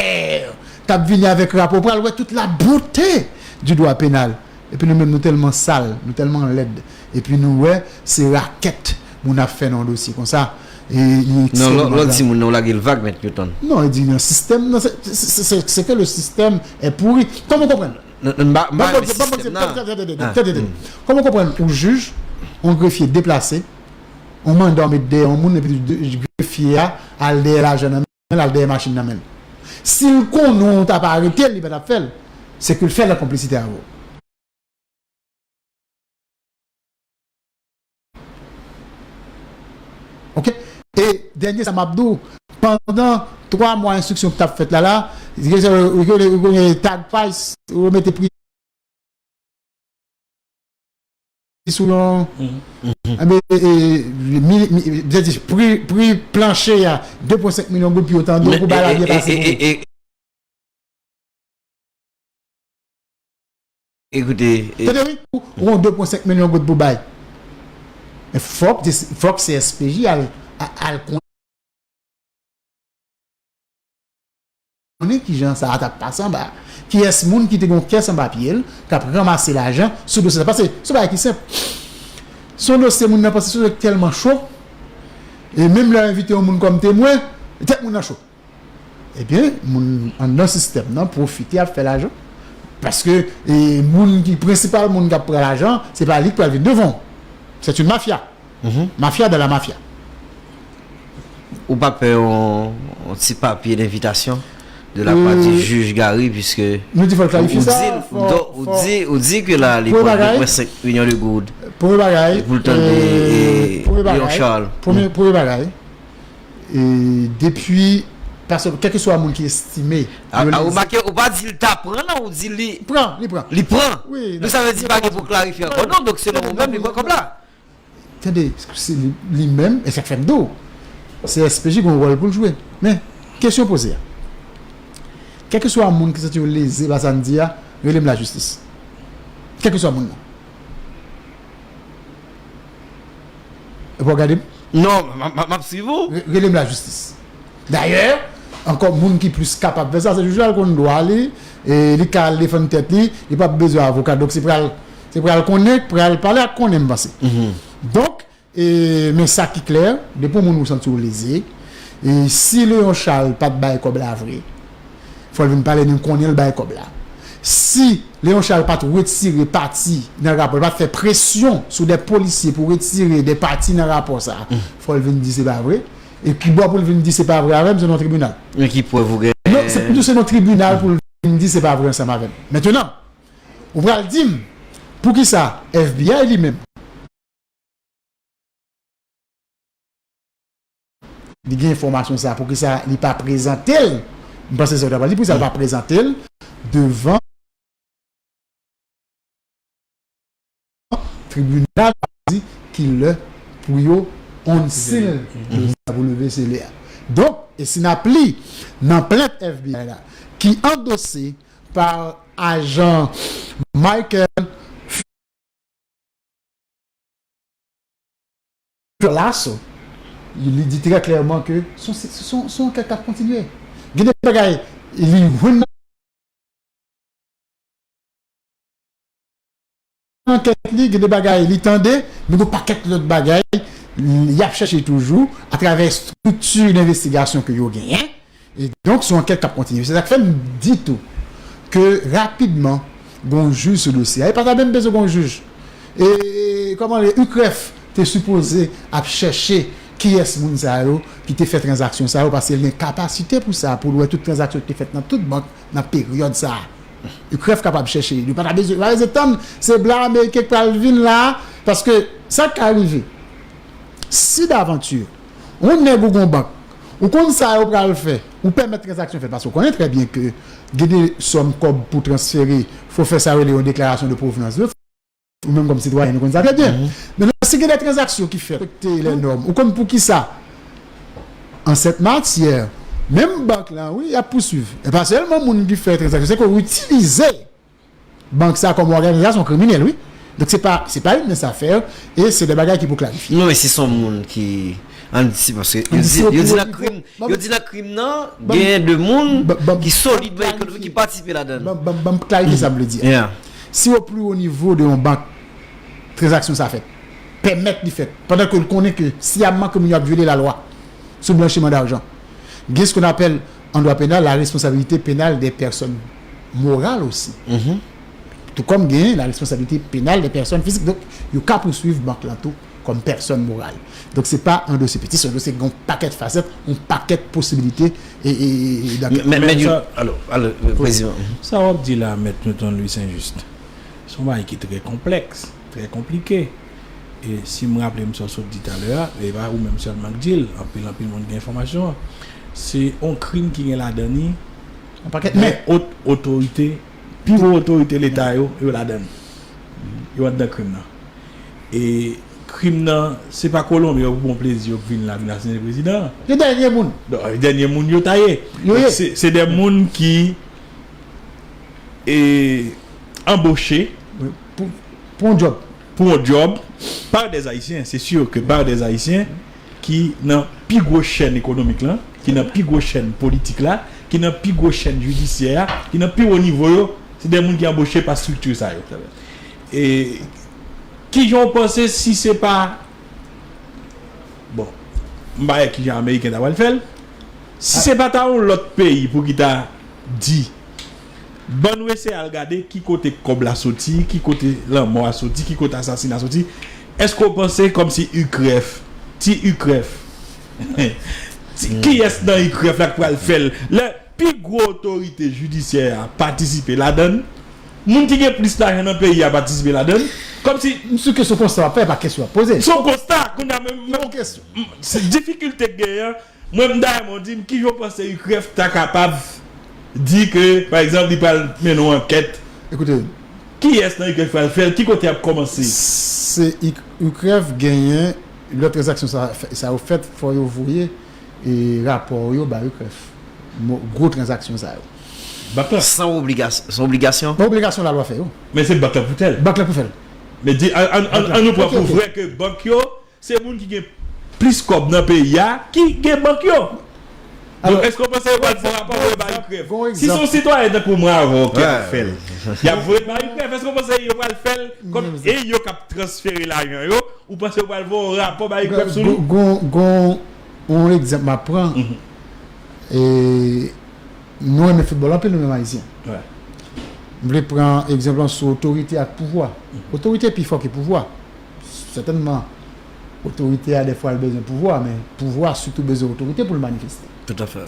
k ap vini avèk rapò, pral wè tout la beauté du droit pénal. Epi nou menm, nou tèlman sal, nou tèlman lèd. Epi nou wè, se rakèt moun ap fè nan yon dosye konsa. E li ekstrèmeman grav. Non, lò, lò di moun nan, w lage l vag, Mèt Newton. Non, li di nan sistèm nan, se, se, se, se, c'est que le système est pourri. Kòman w konprann? N, n, m pa, m pa renmen sistèm nan. Tande, tande, tande, tande, tande. Kòman w konprann yon jij, yon grefye deplase, yon manda w met dèyè yon moun, epi grefye a al dèyè lajan nan men l, al dèyè machin nan men l? Si l konnen w t ap arete l, li pa t ap fè l. Se ke l fè l an konplisite avè w. Oke? E dènye sa m ap di w, pandan twa mwa enstriksyon ki t ap fèt la, la, yo, yo, yo, yo tag Price, yo mete pri sou yon, enben, e, e, mi, mi, sa di, pri, pri planche a, de pwen senk milyon goud pou yo tande w, pou bay la byen pase pou ou. Ekoute, e, tande wi, ou, ou gon de pwen senk milyon goud pou bay. Men fòk, fòk C S P J al, a, al konnen kijan sa a t ap pase anba. Kiyès moun ki te gon kès anba pye l, k ap ranmase lajan sou dosye sa? Paske se yon bagay ki senp. Se yon dosye moun nan panse se yon dosye ki tèlman cho, e menm lè yo envite yon moun kòm temwen, tèt moun nan cho. Ebyen, moun anndan sistèm nan pwofite ap fè lajan. Paske, e, moun ki, prensipal moun k ap pran lajan, se pa li k pral vin devan w. C'est une mafia. Mafia dans la mafia. Ou pa pè yon, yon ti papye denvitasyon de la pa di jij Gary, piske nou di fò l klarifye sa, ou di, ou di ke la, li pran de pwen senk milyon de goud pou l tande, e, Léon Charles. Premye bagay, premye bagay, e, depi, paske kèlkeswa moun ki estime, a, a, ou remake, ou pa di l ta pran, non, ou di li pran, li pran. Li pran. Wi, donk, sa vle di pa gen pou klarifye ankò, non, donk, selon ou menm, li pran kòb la. Tande, se li, li menm, e sa k fè m di w, CSPJ gen yon wòl pou l jwe. Men, kesyon poze a. Kèlkeswa moun ki santi yo leze pa sa n di a, rele m lajistis. Kèlkeswa moun nan. Epi w gade m? Non, m ap suiv ou. Rele m lajistis. Dayè, ankò, moun ki plis kapab fè sa, se jij la, l konn dwa li, e li ka al defann tèt li, li p ap bezwen avoka. Donk, se pral, se pral konnen, pral pale ak konnen, m panse. Donk, e, men sa ki klè, depi yon moun ou santi w leze, e si Léon Charles pa t bay kòb la vre, fò l vin pale, nou konnen l bay kòb la. Si Léon Charles pa t retire pati nan rapò, l pa t fè presyon sou de polisye pou retire de pati nan rapò sa a, fò l vin di se pa vre. E ki bò pou l vin di se pa vre avè m, se nan tribinal. Men ki prèv ou gen? Non, se, se nan tribinal pou l vin di se pa vre ansanm avè m. Mentnan, ou pral di m, poukisa FBI li menm, li gen enfòmasyon sa, poukisa li pa prezante l? M panse se sa w ta pral di, poukisa l pa prezante l devan tribinal, di ki lè pou yo unseal dosye a, pou leve sele a. Donk, e si n ap li nan plent FBI la, ki andose pa ajan Michael Lasso, li di trè klèman ke se yon, se yon, se yon ankèt k ap kontinye. Gen de bagay li jwenn nan ankèt li, gen de bagay li tande, men gen yon pakèt lòt bagay y ap chèche toujou atravè estrikti denvestigasyon ke yo genyen. E donk, se yon ankèt k ap kontinye. Se sa k fè m di tou ke rapidman, gen yon jij sou dosye a. E pa ta menm bezwen gen yon jij. E, kòman, UCREF te sipoze ap chèche kiyès moun sa yo ki te fè tranzaksyon sa yo, paske l gen kapasite pou sa, pou l wè tout tranzaksyon ki te fèt nan tout bank nan peryòd sa a. UCREF kapab chèche. Yo pa ta bezwen, pa bezwen tann se blan ameriken k pral vin la, paske sa k ka rive, si davanti yon nèg ou gon bank, ou konn sa yo pral fè, ou pèmèt tranzaksyon fèt, paske ou konnen trè byen ke gen de sòm kòb pou transfere, fò fè sa yo rele yon deklarasyon de provenance, wi. Ou menm kòm sitwayen, nou konn sa trè byen. Mentnan, si gen de tranzaksyon ki fèt, respekte lè nòm, ou konn poukisa, an sèt matyè, menm bank lan, wi, y ap pouswiv. E pa sèlman moun ki fè tranzaksyon, se ke w itilize bank sa kòm òganizasyon kriminèl, wi. Donk, se pa, se pa youn nan sa fè, e se de bagay ki pou klarifye. Non, men si se yon moun ki, ann di, paske yo di, yo di nan krim, yo di nan krim nan, genyen de moun ki solidman ekonomik ki patisipe ladan l. Ban m, ban m, ban m klarifye sa m vle di a. Si o pli wo nivo de yon bank, tranzaksyon sa fèt, pèmèt li fèt, pandan ke l konnen ke siyamman ke moun yo ap vyole lalwa sou blanchiman dajan, gen ce qu'on appelle, en droit pénal, la responsabilité pénale des personnes morales aussi. Tout comme gen la responsabilité pénale des personnes physiques. Donk, yo ka pouswiv bank lan tou kòm pèsòn moral. Donk, se pa yon dosye piti, se yon dosye ki gen yon pakèt fasèt, yon pakèt posibilite e, e, e, e, men, men, men, alò, alò, prezidan. Sa w ap di la, Mèt Newton Louis Saint Just, se yon bagay ki trè konplèks, trè konplike. E si m raple m sa w sot di talè a, e pa ou menm sèlman k di l, anpil, anpil moun gen enfòmasyon an. Se yon krim ki gen ladan li yon pakèt men, ot-, otorite, pi wo otorite Leta yo, yo ladan l. Yo anndan krim nan. E krim nan, se pa Kolonbyen yo pou pran plezi yo k vin la, vin asasinen prezidan an. Yo dènye moun. Donk, dènye moun yo ta ye. Yo ye. Donk, se, se de moun ki, e, anboche. Wi, pou, pou yon djòb. Pou yon djòb, par des Haïtiens, c'est sûr que par des Haïtiens ki nan pi gwo chèn ekonomik lan, ki nan pi gwo chèn politik la, ki nan pi gwo chèn jidisyè a, ki nan pi wo nivo yo, se de moun ki anboche pa estrikti sa yo. E kijan w panse si se pa, bon, m pa wè kijan Ameriken ta pral fè l, si se pa ta yon lòt peyi pou ki ta di, ban nou eseye al gade ki kote kòb la soti, ki kote lanmò a soti, ki kote asasina soti. Èske w panse kòmsi UCREF, ti UCREF, ti, kiyès nan UCREF la k pral fè l? Lè pi gwo otorite jidisyè a patisipe ladan l, moun ki gen plis lajan nan peyi a patisipe ladan l, kòmsi. M si ke se yon konsta w ap fè, pa kesyon w ap poze. Se yon konsta, kounye a menm, menm, se difikilte k genyen an, mwen, m ta renmen w di m kijan w panse UCREF ta kapab di ke, pa egzanp, li pral mennen yon ankèt. Ekoute. Kiyès nan UCREF pral fè l? Ki kote y ap kòmanse? Se UCREF genyen, lè tranzaksyon sa, sa yo fèt, fò yo voye e, rapò yo bay UCREF. Mo- Gwo tranzaksyon sa yo. Bank la. San obligasyon. San obligasyon. Nan obligasyon lalwa fè yo. Men se bank la pou tèl. Bank la pou fè l. Men di, an, an, an, an nou pran Ok, pou ok. Vrè ke bank yo, se moun ki gen plis kòb nan peyi a ki gen bank yo. Donk, Alò, èske w panse yo pral fè rapò pou yo bay gon UCREF? egzanp- Si se yon sitwayen tankou mwen avè w ki ap Ouais. fè l, y ap voye l bay UCREF, èske w panse yo pral fè l kòm e yo k ap transfere lajan yo? Ou panse yo pral voye yon rapò bay UCREF sou li? Gon, gon, gon, yon egzanp m ap pran. Mhm. E, nou renmen foutbòl anpil, nou menm Ayisyen. Ouais. M vle pran egzanp lan sou otorite ak pouvwa. Otorite pi fò ke pouvwa. Sètènman, otorite a, dèfwa, l bezwen pouvwa, men pouvwa a sitou bezwen otorite pou l manifeste. Toutafè.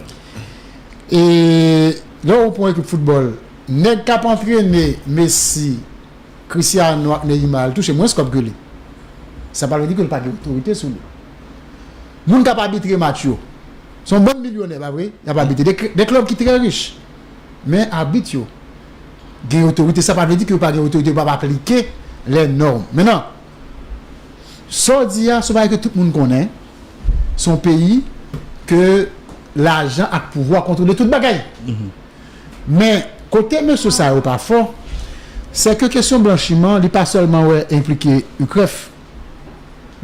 E lè ou pran ekip foutbòl, nèg k ap antrene Messi, Cristiano ak Neymar, l touche mwens kòb ke li. Sa pa vle di ke l pa gen otorite sou li. Moun k ap abitre match yo, se yon bann milyonè, pa vre? Y ap abitre de, de klèb ki trè rich. Men abit yo gen otorite, sa pa vle di ke yo pa gen otorite, yo p ap aplike lè nòm. Mentnan, sa w di a, se yon bagay ke tout moun konnen, se yon peyi ke lajan ak pouvwa kontwole tout bagay. Men, kote mesye sa yo pa fò, se ke kesyon blanchiman, li pa sèlman wè enplike UCREF,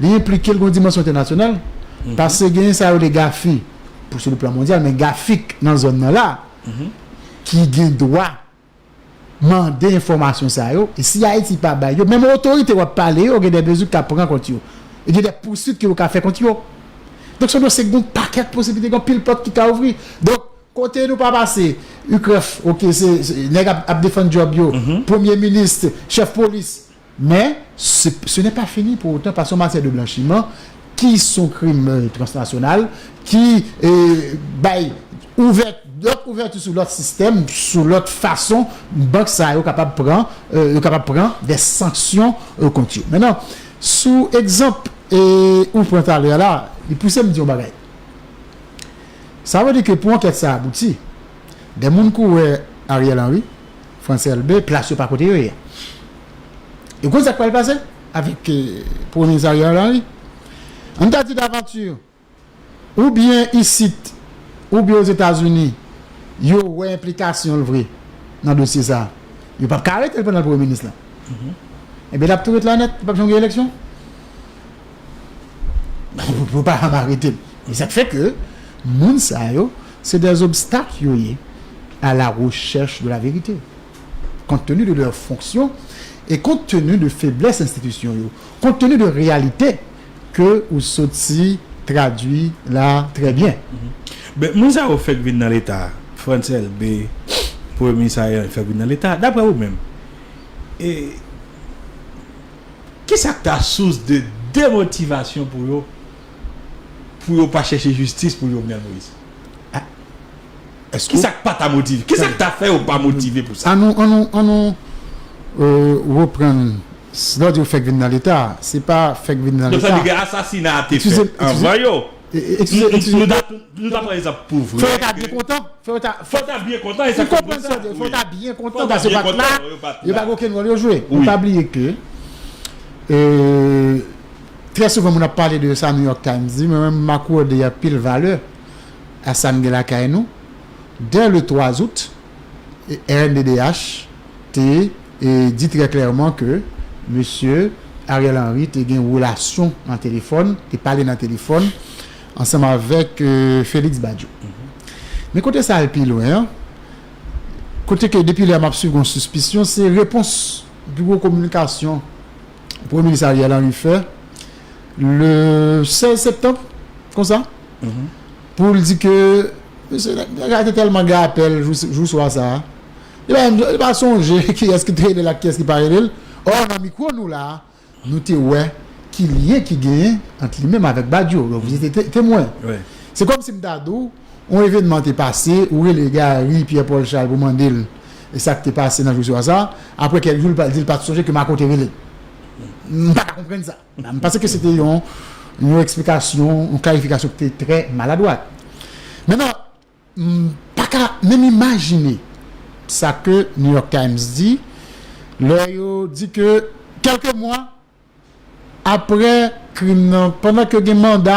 li enplike l gon dimansyon entènasyonal, paske gen sa yo rele GAFI, pou sou le plan mondyal, men GAFIC nan zòn nan la, ki gen dwa mande enfòmasyon sa yo, e si Ayiti pa bay yo, menm otorite w ap pale yo, gen de mezi k ap pran kont yo. E gen de pousuit ke yo ka fè kont yo. Donk, se yon dosye ki gen yon pakèt posiblite, gen pil pòt ki ka ouvri. Donk, kote nou pa pase, UCREF, ok, se, se nèg ap, ap defann djòb yo, premye minis, chèf polis. Men, ce, ce n'est pas fini pour autant, parce qu'en matière de blanchiment, qui sont crimes euh, transnationaux, qui euh, bay ouvè, lòt ouvèti sou lòt sistèm, sou lòt fason, bank sa yo kapab pran, euh, yo kapab pran de sanksyon euh, kont yo. Mentnan, sou egzanp e ou pran talè a la, li pouse m di yon bagay. Sa vle di ke pou ankèt sa abouti, de moun koulè Ariel Henry, Frantz Elbé, plas yo pa kote yo ye. E konn sa k pral pase avèk euh, Premye Minis Ariel Henry? Ann ta di davanti, oubyen isit, oubyen Ozetazini, yo wè enplikasyon l vre nan dosye sa a. Yo p ap ka arete l pandan l premye minis la. Ebyen, l ap tou ret la nèt, li p ap janm gen eleksyon. Pou, pou pa janm arete l. E sa k fè ke moun sa yo, se des obstacles yo ye à la recherche de la vérité, compte tenu de leur fonction et compte tenu de faiblesse enstitisyon yo, compte tenu de réalité ke ou soti tradui la trè byen. Ben, moun sa yo fèk vin nan leta, Frantz Elbé, premye minis Ariel fèk vin nan leta, daprè ou menm, e kisa k ta sous de demotivasyon pou yo, pou yo pa chèche jistis pou Jovenel Moïse? Èske Kisa k pa ta motive? Kisa k ta fè yo pa motive pou sa? Annou, annou, annou euh, reprann. Lè w di yo fèk vin nan leta, se pa fèk vin nan Donk sa vle leta. Di ke asasina a te Eskize- fèt anvan yo. E- e- Eskize, eskize. Nou ta, nou ta pran egzanp pou vre. Fò yo ta byen kontan. Fò yo ta, Fò ta byen kontan, e Ou sa k konprann kontan. sa, fò yo ta byen Fò kontan, ta paske yo byen pa t la, kontan, yo pa t yo pa la. gen okenn wòl yo jwe. Nou Wi. pa bliye ke euh, trè souvan moun ap pale de sa New York Times di, mwen menm m akòde anpil valè a sa n gen lakay nou. Dè le twa out, R N D D H te e, di trè klèman ke mesye Ariel Henry te gen relasyon nan telefòn, te pale nan telefòn ansanm avèk euh, Félix Badio. Men kote sa al pi lwen an, kote ke depi lè m ap swiv yon sispisyon, se repons biwo kominikasyon Premye Minis Ariel Henry fè le sèz septanm, konsa, pou l di ke mesye nèg la te tèlman gen apèl jou, jou swa sa a. Li pa, li pa sonje kiyès ki te rele l ak kiyès ki pa rele l. Ò, nan mikwo nou la a, nou te wè ki lyen ki genyen ant li menm avèk Badio. Donk, vous étiez té- témoin. Wi. Se kòmsi m ta di w, yon evènman te pase, ou rele Gary Pierre Paul Charles pou mande l e sa k te pase nan jou swa sa. Apre kèk jou, l pa- di l pa t sonje ke Marco te rele l. M pa ka konprann sa. M panse ke se te yon, yon eksplikasyon, yon klarifikasyon ki te trè maladwat. Mentnan, m pa ka menm imajine sa ke New York Times di lè yo di ke kèlke mwa apre krim nan, pandan ke gen manda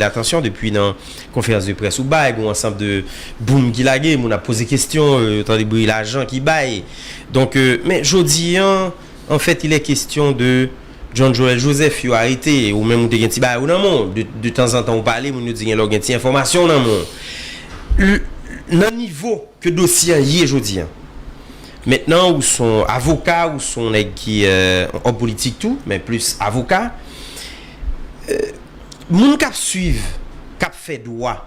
l atansyon depi nan konferans de près ou bay, gen yon ansanm de boum ki lage, moun ap poze kesyon, euh, tande bri lajan ki bay. Donk, euh, men jodi an, en fait, il est question de John Joël Joseph, yo arete, ou menm ou te gen ti bagay ou nan men w. De, de tanzantan ou pale, moun yo di gen lè w gen ti enfòmasyon nan men w. L-, nan nivo ke dosye an ye jodi an. Mentnan, ou se yon avoka, ou se yon nèg ki, euh, yon òm politik tou, men plis avoka. Euh, moun k ap swiv, k ap fè dwa,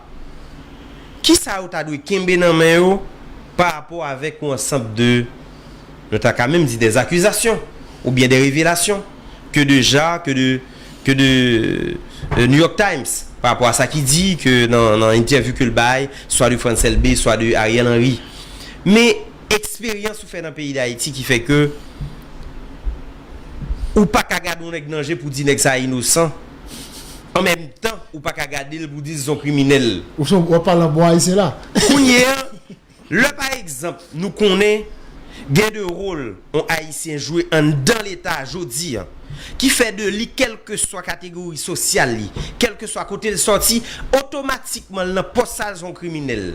kisa yo ta dwe kenbe nan men yo pa rapò avèk yon ansanm de, nou ta ka menm di des accusations, oubyen des révélations, ke de Ja, ke de, ke de, euh, New York Times, pa rapò a sa ki di ke nan, nan entèvyou ke l bay, swa de Frantz Elbé, swa de Ariel Henry. Men eksperyans ou fè nan peyi Dayiti ki fè ke ou pa ka gade yon nèg nan je pou di nèg sa inosan, an menm tan ou pa ka gade l pou di l se yon kriminèl. Ou se, w ap pale an bon ayisyen la. Kounye a, lè pa egzanp, nou konnen gen de wòl yon ayisyen jwe anndan Leta jodi an, ki fè de li, kèlkeswa kategori sosyal li, kèlkeswa kote l sòti, otomatikman l nan pòs sa l se yon kriminèl.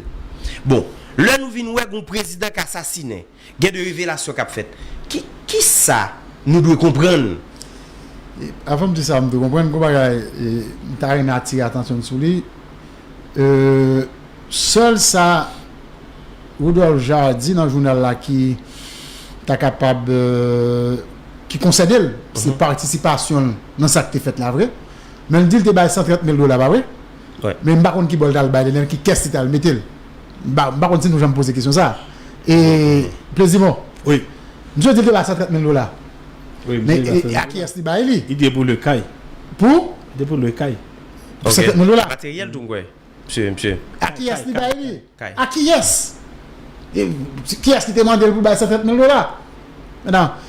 Bon, lè nou vin wè gen yon prezidan k asasinen, gen de revelasyon k ap fèt. Ki, kisa nou dwe konprann? E, avan m di sa, m te konprann gon bagay, e, m ta renmen atire atansyon n sou li. E, sèl sa Rudolphe Jarre di nan jounal la ki ta kapab, e, ki konsène l, se patisipasyon l nan sa k te fèt la vre. Men l di l te bay san trant mil dola, pa vre? Men m pa konn ki bò l t al bay li, nan ki kès li t al mete l. M pa, m pa konn si nou janm poze kesyon sa. E, Plezimò. Wi. Misye di l te bay san trant mil dola. Wi, men misye di e, a kiyès li bay li? Li di pou lwe kay. Pou? Li di pou lwe kay. Pou san trant mil dola. Materyèl tou, m kwè. Misye, misye. A kiyès li bay li? Kay. A kiyès? E, kiyès ki te mande l pou bay san trant mil dola? Mentnan,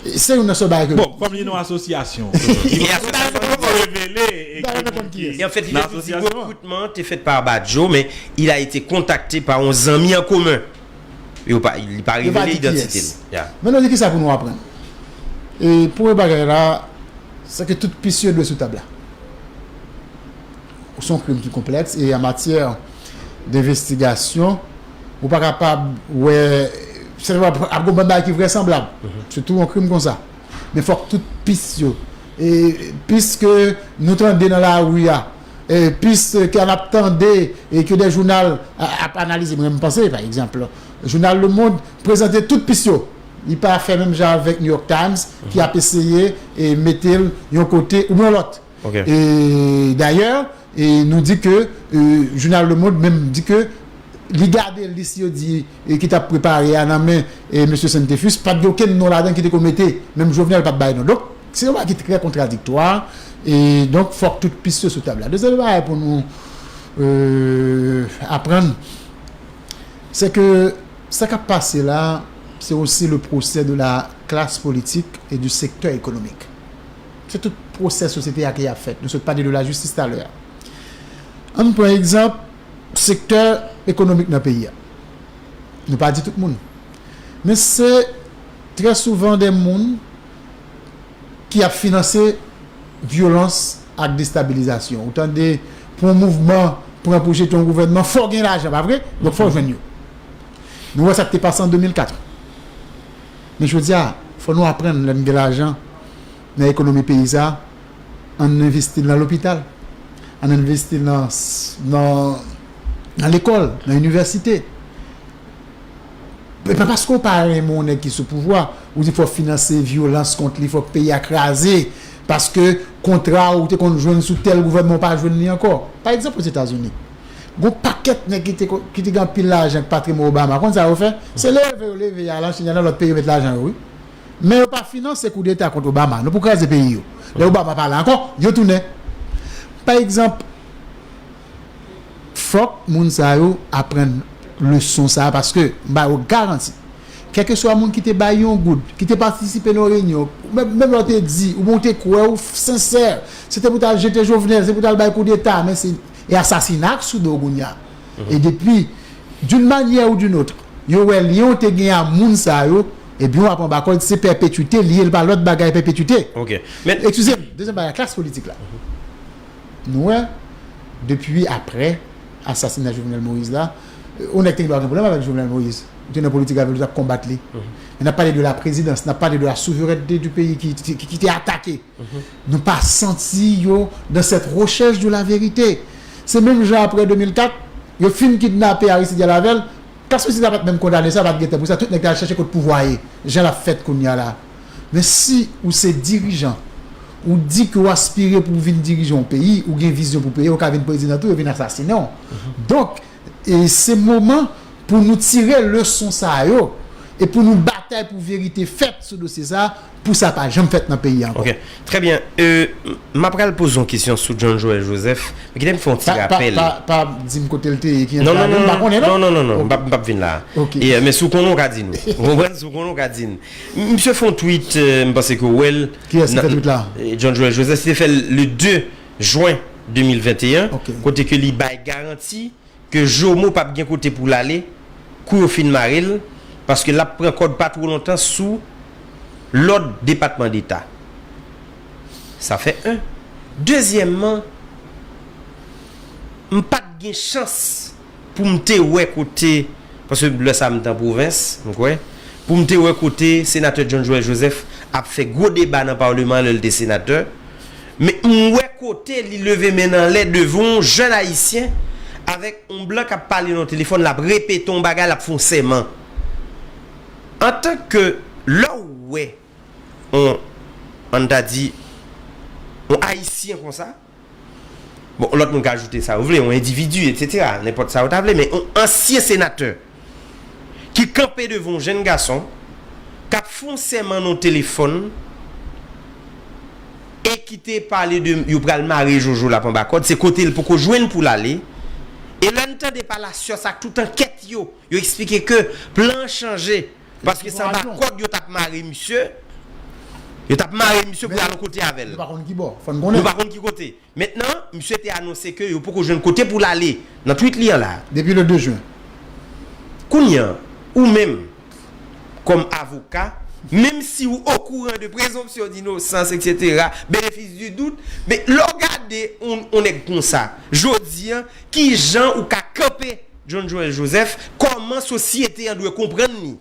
Se youn nan sèl bagay ke... Bon, kòm li nan asosyasyon. E asosyasyon Pou revele e Bagay ki nan moun ki ki yès. E an fèt, li nan te di asosyasyon an. Recrutement te fèt pa Bajo, men il a été contacté par yon zanmi an komen. Yo pa, li pa Yo pa revele di idantite kiyès. l. Ya. Men nou di kisa pou nou aprann. E premye bagay la, se ke tout pis yo dwe sou tab la. Se yon krim ki konplèks e an matyè denvestigasyon, ou pa kapab wè, se ap ap gon bann bagay ki vrèsanblab. Sitou yon krim konsa. Men fòk tout pis yo, e pis ke nou tande nan lari a, e pis ke n ap tande e ke de jounal a- ap analize, mwen m panse, pa egzanp, jounal Le Monde prezante tout pis yo. Li pa fè menm jan avèk New York Times ki ap eseye e mete l yon kote oubyen yon lòt. Ok. E dayè, e nou di ke e, jounal Le Monde menm di ke li gade lis yo di e, ki t ap prepare a nan men e, mesye Santefus, pa t gen okenn non ladan ki te ko mete, menm Jovenel pa t bay non. Donk, se yon bagay ki trè kontradiktwa. E donk, fòk tout pis yo sou tab la. Dezyèm bagay pou nou e, aprann, se ke sa k ap pase la, se osi le procès de la classe politique et du secteur économique. Se tout pwosè sosyete a ki ap fèt. Nou sot pale de lajistis talè a. Ann pran egzanp sektè ekonomik nan peyi a. Nou pa di tout moun. Men se trè souvan de moun ki ap finanse vyolans ak destabilizasyon. Ou tande, pou yon mouvman pran pou jete yon gouvènman, fò gen lajan, pa vre? Donk fò jwenn yo. Nou wè sa k te pase an de mil kat. Men jodi a, fò nou aprann lè n gen lajan nan ekonomi peyi sa, ann envesti l nan lopital, ann envesti l nan, nan, nan lekòl, nan inivèsite. E pa paske w pa renmen yon nèg ki sou pouvwa, ou di fò finanse vyolans kont li, fòk peyi a kraze, paske kontra ou te konn jwenn sou tèl gouvènman ou pa jwenn li ankò. Pa egzanp, Ozetazini, gon pakèt nèg ki te, ki te gen anpil lajan k pa tremen Obama. Konn sa yo fè? Se leve yo leve y al an Chin, y al nan lòt peyi yo met lajan yo, wi. Men yo pa finanse koudeta kont Obama. Nou pou kraze peyi yo. Lè Obama pa la ankò, yo tounen. Pa egzanp, fòk moun sa yo aprann leson sa a, paske m ba yo garanti, kèlkeswa moun ki te bay yon goud, ki te patisipe nan reyinyon, menm, menm lè w te di, oubyen w te kwè, ou sensè, se te pou w t al jete Jovenel, se pou w t al bay koudeta, men se e asasina k sou do w kounye a. E depi, d'une manière ou d'une autre, yo wè lyen w te gen a moun sa yo, ebyen w ap anba kòd, se pèpetwite li ye, l pa lòt bagay pèpetwite. Ok. Men Eskize m, dezyèm bagay, klas politik la. Nou wè, depi aprè asasina Jovenel Moïse la, yon nèg te gen dwa gen pwoblèm avèk Jovenel Moïse. Ou te nan politik avè l, ou t ap konbat li. Men n ap pale de la présidence, n ap pale de la souveraineté du pays ki, ki, ki, ki te atake. Nou pa santi yo dans cette recherche de la vérité. Se menm jan aprè de mil kat, yo fin kidnape Aristide Alavel, klas politik la pa t menm kondane sa, pa t gen tan pou sa, tout nèg t al chèche kot pouvwa ye, jan l ap fèt kounye a la. Men si ou se dirijan, ou di ke w aspire pou w vin dirije yon peyi, ou gen vizyon pou peyi, ou ka vin prezidan tou, yo vin asasinen w. Donk, e se moman pou nou tire leson sa yo e pou nou batay pou verite fèt sou dosye sa, pou sa pa janm fèt nan peyi a ankò. Ok, trè byen. Euh, m ap pral poze yon kesyon sou John Joël Joseph. Men kite m fè yon ti Pa, pa, rapèl. pa, pa di m kote l te ye, ki Non, non, antravè, m pa non, konnen, non, non? non, non, non, m p ap, m p ap vin la. Ok. E, euh, men si w konnen, w ka di nou. Ou konprann? Si w konnen, w ka di n. M- Misye fè yon tweet, euh, m panse ke w wè l. Kiyès ki Nan- fè tweet la? Eh, John Joël Joseph, li te fè l le de jen de mil venteyen, Ok. kote ke li bay garanti ke Jomo p ap gen kote pou l ale, kou yo fin mare l, paske l ap pran kòd pa two lontan sou lòd Depatman Deta. Sa fè en. Dezyèmman, m pa t gen chans pou m te wè kote, paske lè sa a m t an pwovens, m kwè, pou m te wè kote senatè John Joël Joseph ap fè gwo deba nan palman an lè l te senatè, men m wè kote li leve men n anlè devan yon jèn ayisyen avèk yon blan k ap pale nan telefòn, l ap repete yon bagay, l ap fè yon sèman. Antanke lè w wè yon, ann ta di, yon ayisyen konsa, bon, lòt moun ka ajoute sa yo vle, yon endividi, etsetera, nenpòt sa yo ta vle, men yon ansyen senatè ki kanpe devan yon jèn gason k ap fè yon sèman nan yon telefòn e ki te pale de yo pral mare Jojo l ap anba kòd, se kote l poko jwenn pou l ale. E lè n tande pa la science ak tout ankèt yo, yo eksplike ke plan an chanje, paske se anba kòd yo t ap mare misye. Yo t ap mare misye pou y al yon kote avè l. Nou pa konn ki bò, fò n konnen. Nou pa konn ki kote. Mentnan, misye te anonse ke yo poko jwenn kote pou l ale nan tweet li an la. Depi le de jen. Kounye a, ou menm, kòm avoka, menm si ou okouran de prezonpsyon dinosans, etsetera, benefis di dout, men lè w gade yon, yon nèg konsa, jodi a, ki jan ou ka kanpe John Joël Joseph, kòman sosyete an dwe konprann li?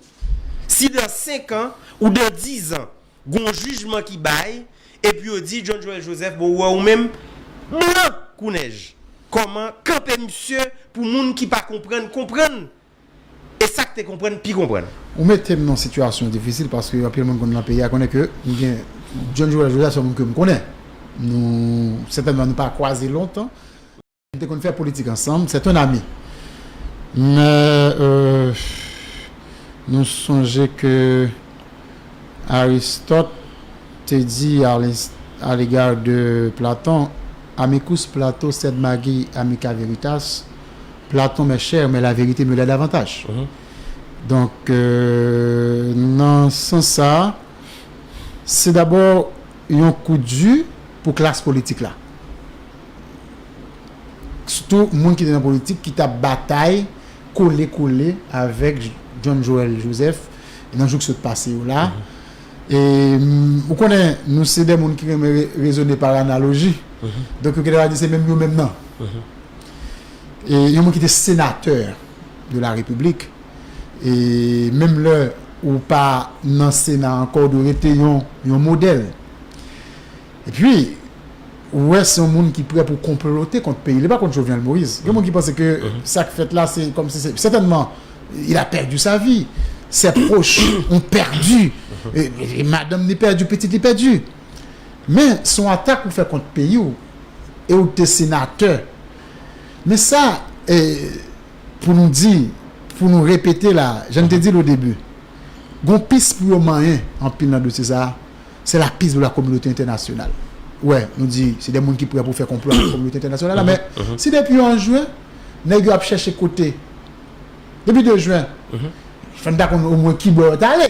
Si dan senk an ou dan diz an, gon jijman ki bay, epi yo di John Joël Joseph, bon, ou wè ou menm, blan kou nèj. Kòman kanpe misye pou moun ki pa konprann, konprann? E sa k te konprann, pi konprann. Ou mete m nan sitiyasyon difisil paske anpil moun konn nan peyi a konnen ke m gen John Joël Joseph, se yon moun ke m konnen. Nou, sètènman, nou pa kwaze lontan. Nou te konn fè politik ansanm, c'est un ami. Men, euh, nou sonje ke Aristote te di à l'ins- à l'égard de Platon, amicus Plato sed magi amica veritas, Platon m'est cher, mais la vérité me l'est davantage. Donk, euh, nan sans sa, se dabò yon kou di pou klas politik la. Sitou moun ki te nan politik, ki t ap batay kole kole avèk John Joël Joseph nan jou ki sot pase yo la. E, mm, ou konnen, nou se de moun ki renmen re- rezone par analoji. Donk, yo genlè va di se menm yo menm nan. E, yon moun ki te senatè de la Repiblik, e menm lè ou pa nan Sena ankò, ou dwe rete yon, yon modèl. Epi, ou wè se yon moun ki prè pou konplote kont peyi. Li pa kont Jovenel Moïse. Gen moun ki panse ke sa k fèt la, se kòmsi se, certainement, il a perdu sa vie. Ses proches ont perdu. E, e, e madanm li pèdi, pitit li pèdi. Men, se yon atak ou fè kont peyi w, e ou te senatè. Men sa, e, pou nou di, pou nou repete la, jan m te di l o debi, gon pis pou yo manyen anpil nan dosye sa a, se la pis de la communauté internationale. Wè, nou di, se de moun ki prè pou fè konplo avèk kominote entènasyonal la, men si depi an jen, nèg yo ap chèche kote, depi de jen, fò n ta konn omwen ki bò yo t ale,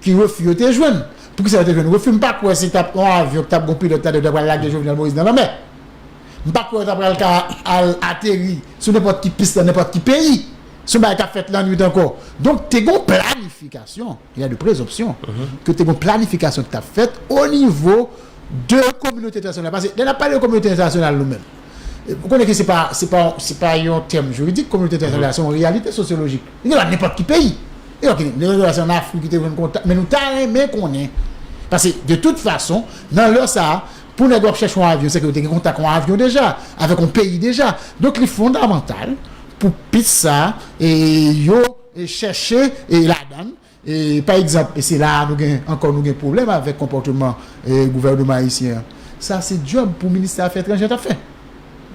ki refi yo te jwenn. Poukisa yo te jwenn refi? M pa kwè se t ap yon avyon ki t ap gon pilòt ladan yo t ap pral lage Jovenel Moïse nan lanmè. M pa kwè yo t ap pral ka al ateri sou nenpòt ki pis nan nenpòt ki peyi. Se yon bagay k ap fèt lannwit ankò. Donk, te gon planifikasyon, il y a de présomption, ke te gon planifikasyon ki t ap fèt o nivo de kominote entènasyonal. Paske, lè n ap pale de kominote entènasyonal nou menm, e, ou konnen ke se pa, se pa, se pa yon tèm jiridik, kominote entènasyonal, se yon reyalite sosyolojik. Li gen nan nenpòt ki peyi. E ok, li gen relasyon an Afrik ki te jwenn kontak, men nou ta renmen konnen. Paske, de tout fason, nan lè sa a, pou nèg yo ap chèche yon avyon, se ke yo te gen kontak yon avyon deja, avèk yon peyi deja. Donk, li fondamantal pou pis sa, e, yo, e, chèche, e, ladan l. E, pa egzanp, e se la a nou gen, ankò nou gen pwoblèm avèk konpòteman, e, gouvènman ayisyen an. Sa se djòb pou ministè afè etranjè t ap fè.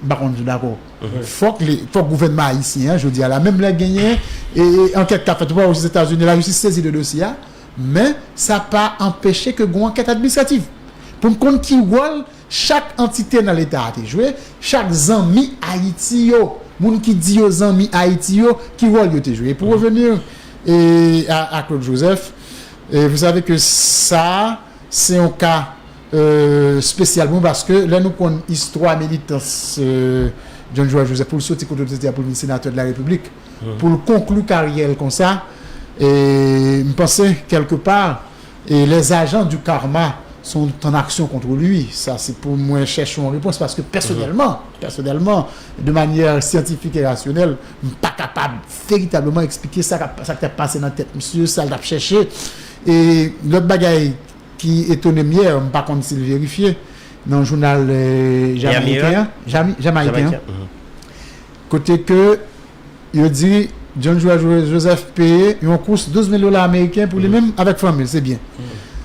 M pa konn si w dakò. Fòk li, fòk gouvènman ayisyen an, jodi a la, menm lè genyen, e, e, ankèt k ap fèt, ou pa wè Ozetazini, lajistis sezi de dosye a, men sa pa anpeche ke gon ankèt administratif. Pou n konn ki wòl chak antite nan Leta a te jwe, chak zanmi Ayiti yo, moun ki di yo zanmi Ayiti yo, ki wòl yo te jwe. E pou revenir, e, a, a Claude Joseph, e, vous savez que sa, se yon ka, e, espesyal pou mwen, paske lè nou konn istwa militans, e, John Joël Joseph, pou l soti kote l te ye a, pou l vin senatè de la Repiblik, pou l konkli karyè l konsa, e, m panse, kèlkepa, e les agents du karma sont en action contre lui. Sa, se pou mwen chèche yon repons, paske pèsonèlman, pèsonèlman, de manière scientifique et rationnelle, m pa kapab veritableman eksplike sa k ap, sa k t ap pase nan tèt misye, sa l t ap chèche. E lòt bagay ki etone m yè, m pa konn si l verifye, nan jounal, e, jamaiken an, Jami-, jamaiken an, kote ke yo di John Joël Jo- Joseph peye yon kous douz mil dola ameriken pou li menm avèk fanmi l, se byen.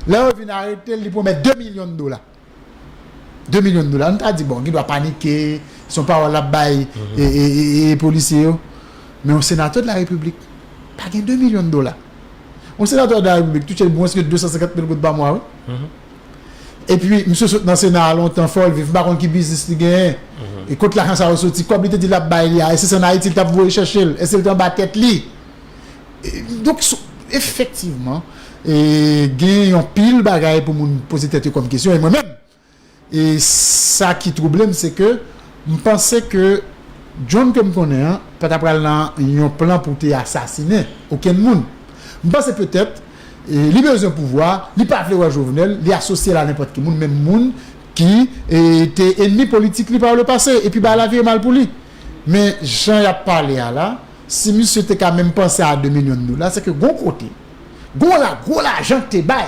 Lè yo vin arete l, li pwomèt de milyon dola. De milyon dola. Nou ta di, bon, gen dwa panike, se yon pawòl l ap bay, e, e, e, e polisye yo. Men yon senatè de la Repiblik pa gen de milyon dola. Yon senatè de la Repiblik touche mwens ke de san senkant mil goud pa mwa, wi. Epi, misye sot nan Sena a lontan, fò l viv, m pa konn ki biznis li genyen. E kot lajan sa yo soti, kòb li te di l ap bay li a, èske se ann Ayiti li t ap voye chèche l, èske l te anba tèt li? E, donk, sou, efektivman, E gen yon pil bagay pou moun poze tèt yo kòm kesyon, e mwen menm, e sa ki twouble m, se ke m panse ke John ke m konnen an, pa ta pral nan yon plan pou te asasinen okenn moun. M panse petèt, e, li bezwen pouvwa, li pa vle wè Jovenel, li asosye l a nenpòt ki moun, menm moun ki, e, te enmi politik li pa le pase, epi bagay la vire mal pou li. Men jan y ap pale a la, si misye te ka menm panse a de milyon dola, se ke gon kote, gon la, gwo lajan k te bay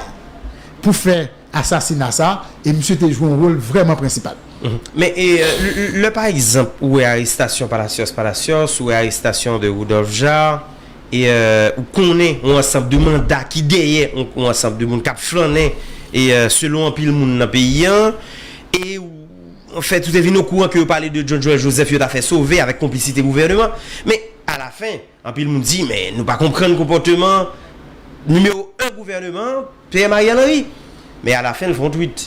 pou fè asasina sa, e misye te jwe yon wòl vrèman prensipal. Men e, lè pa egzanp ou wè arestasyon Palacios Palacios, ou wè arestasyon de Rudolphe Jaar, e ou konnen yon ansanm de manda ki dèyè yon ansanm de moun k ap flannen e selon anpil moun nan peyi an, e ou anfèt ou te vin okouran ke yo pale de John Joël Joseph yo ta fè sove avèk konplisite gouvèneman. Men alafen, anpil moun di men nou pa konprann konpòteman nimewo en gouvèneman an, Pierre Ariel Henry. Men alafen l fè yon tweet.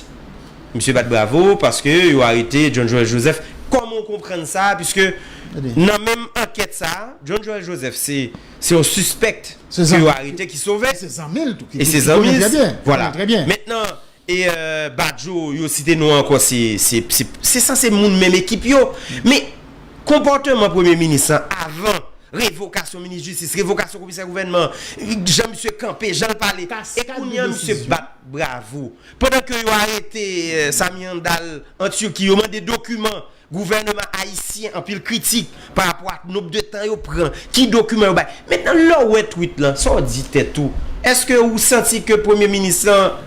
Misye bat bravo paske yo arete John Joël Joseph. Kòman w konprann sa? Piske nan menm ankèt sa, John Joël Joseph se se yon sispèk ke yo arete ki sove. E se zanmi l tou. E se zanmi l. Vwala. Mentnan, e Badjo, yo site non ankò, se se se se sanse moun menm ekip yo. Men konpòteman premye minis lan avan revokasyon minis jistis, revokasyon komisè gouvènman, jan misye kanpe, jan l pale, e kounye a misye bat bravo. Pandan ke yo arete Samy Handal an Tiki, yo mande dokiman gouvèneman ayisyen, anpil kritik pa rapò ak nonb de tan yo pran, ki dokiman yo bay. Mentnan lè w wè tweet lan, sa w di tèt ou? Èske ou santi ke premye minis lan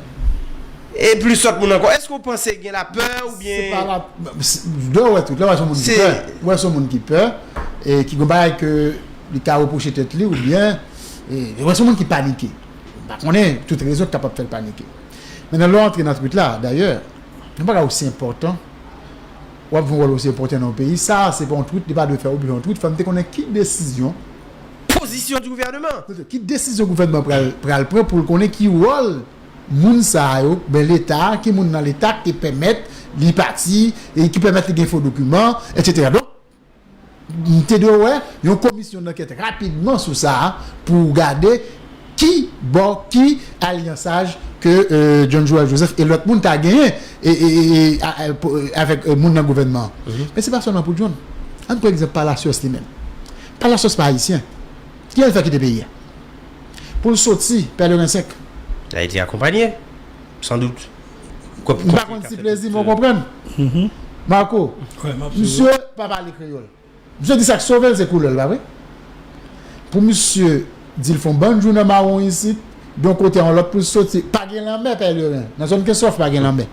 e pli sòt moun ankò? Èske w panse gen lapè oubyen? Lè w wè tweet lan, w wè se yon moun ki pè. W wè se yon moun ki pè, e ki gon bagay ke li ka repwoche tèt li oubyen, e w wè se yon moun ki panike. M pa konnen tout rezon ki kapab fè l panike. Mentnan lè w antre nan tweet la, dayè, yon bagay osi enpòtan, w ap jwe yon wòl osi enpòtan nan yon peyi. Sa a se pa yon tweet, li pa dwe fè oblije yon tweet. Fò n te konnen ki desizyon. Pozisyon di gouvèneman. Ki desizyon gouvènman pral pral pran pou l konnen ki wòl moun sa a yo, ben Leta, ki moun nan Leta ki te pèmèt li pati, e ki pèmèt li gen fo dokiman, etsetera. Donk, m te dwe wè yon komisyon dankèt rapidman sou sa a pou gade ki bò, ki alyansaj ke John Joël Joseph e lòt moun ta genyen avèk moun nan gouvènman an. Men se pa sèlman pou John. Ann pran egzanp Palacios li menm. Palacios pa ayisyen. Ki l fè kite peyi a? Pou l soti Pèleren senk. L a été accompagné, sans doute. M pa konn si plezi m konprann. Marco, misye pa pale kreyòl. Misye di sa k sove l se koulè l, pa vre? Pou misye di l fè yon bann jou nan mawon isit, de yon kote a yon lòt pou l soti, pa gen lanmè Pèleren. Nan zòn Kensof pa gen lanmè.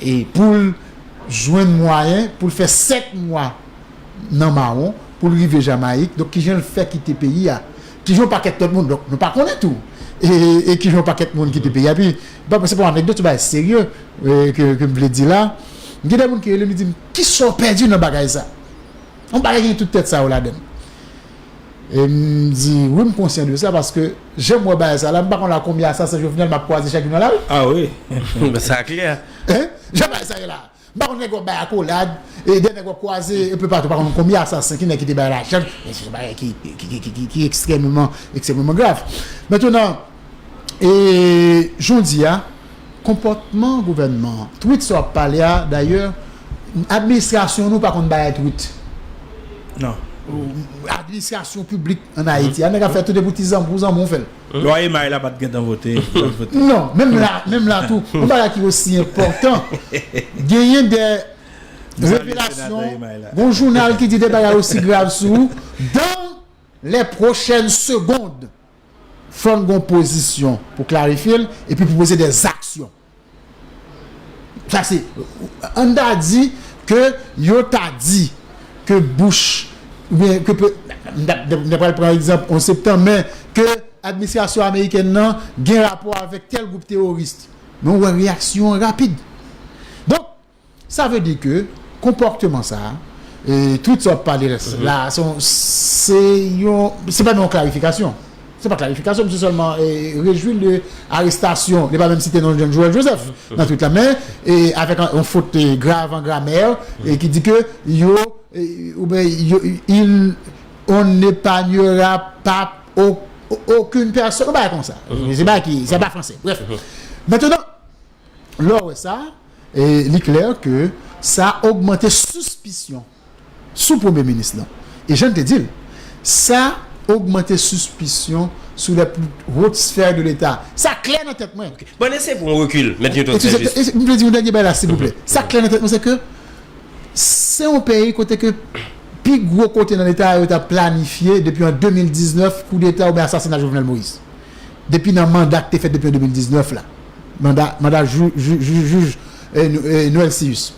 E pou l jwenn mwayen pou l fè sèt mwa nan mawon, pou l rive Jamayik. Donk, kijan l fè kite peyi a? Kijan yon pakèt lòt moun? Donk, nou pa konnen tou. E, e kijan yon pakèt moun kite peyi a? Epi, bon, se pa yon anekdot, se yon bagay serye ke, ke m vle di la. M gen de moun ki rele m, li di m, kisa w pèdi nan bagay sa? Yon bagay ki gen tout tèt sa yo ladan l. E m di, wi, m konsyan de sa, paske jan m wè bagay sa la, m pa konn la konbyen asasen Jovenel m ap kwaze chak jou nan lari. Ah wi. Sa klè. Hein? Jan bagay sa ye la. M pa konn nèg w ap bay akolad, e de nèg w ap kwaze enpe patou, pa konn konbyen asasen, ki nèg ki te bay lajan, men se yon bagay ki, ki, ki, ki, ki, ki ekstrèmeman, ekstrèmeman grav. Mentnan, e, jan w di a, konpòtman gouvènman an, tweet sa w ap pale a, dayè, administrasyon nou pa konn bay tweet. Non. Administrasyon piblik ann Ayiti a, nèg ap fè tout epi w ti zanmi, pou zanmi w fè l. Lwa Emay la pa t gentan vote. Non, menm la, menm la tou, yon bagay ki osi enpòtan, genyen de revelasyon, gon jounal ki di de bagay osi grav sou ou, dans les prochaines secondes, fò n gon pozisyon pou klarifye l, epi pou poze de aksyon. Sa se, ann ta di ke yo ta di ke Bush, oubyen ke, m ta pral pran egzanp onz septanm, men ke administrasyon amerikèn nan gen rapò avèk tèl gwoup teworis. Men w wè reyaksyon an rapid. Donk, sa vle di ke konpòtman sa a, e, tweet sa w ap pale la, se yon, se pa yon klarifikasyon. Se pa klarifikasyon, misye sèlman, e, rejwi l de arestasyon, li pa menm site non John Joël Joseph nan tweet la, men, e, avèk yon fot, e, grav an gramè, e, ki di ke yo, e, oubyen yo, il, on n'épargnera pas au o- okenn pèsòn, yon bagay konsa. Se bagay ki, se pa franse. Bref. Mentnan, lè w wè sa, e, li klè ke sa ogmante sispisyon sou premye minis lan. E jan m te di l, sa ogmante sispisyon sou les plus hautes sphères de l'État. Sa klè nan tèt mwen. Bon, eseye pran rekil, Mèt Newton Saint-Just. M vle di yon dènye bagay la, silvouplè. Sa klè nan tèt mwen, se ke se yon peyi kote ke pi gwo kote nan Leta a yo t ap planifye depi an de mil diznèf koudeta oubyen asasina Jovenel Moïse. Depi nan manda ki te fèt depi an de mil diznèf la. Manda, manda jij, jij, jij, jij, eh, Nou- eh, Noël Cius.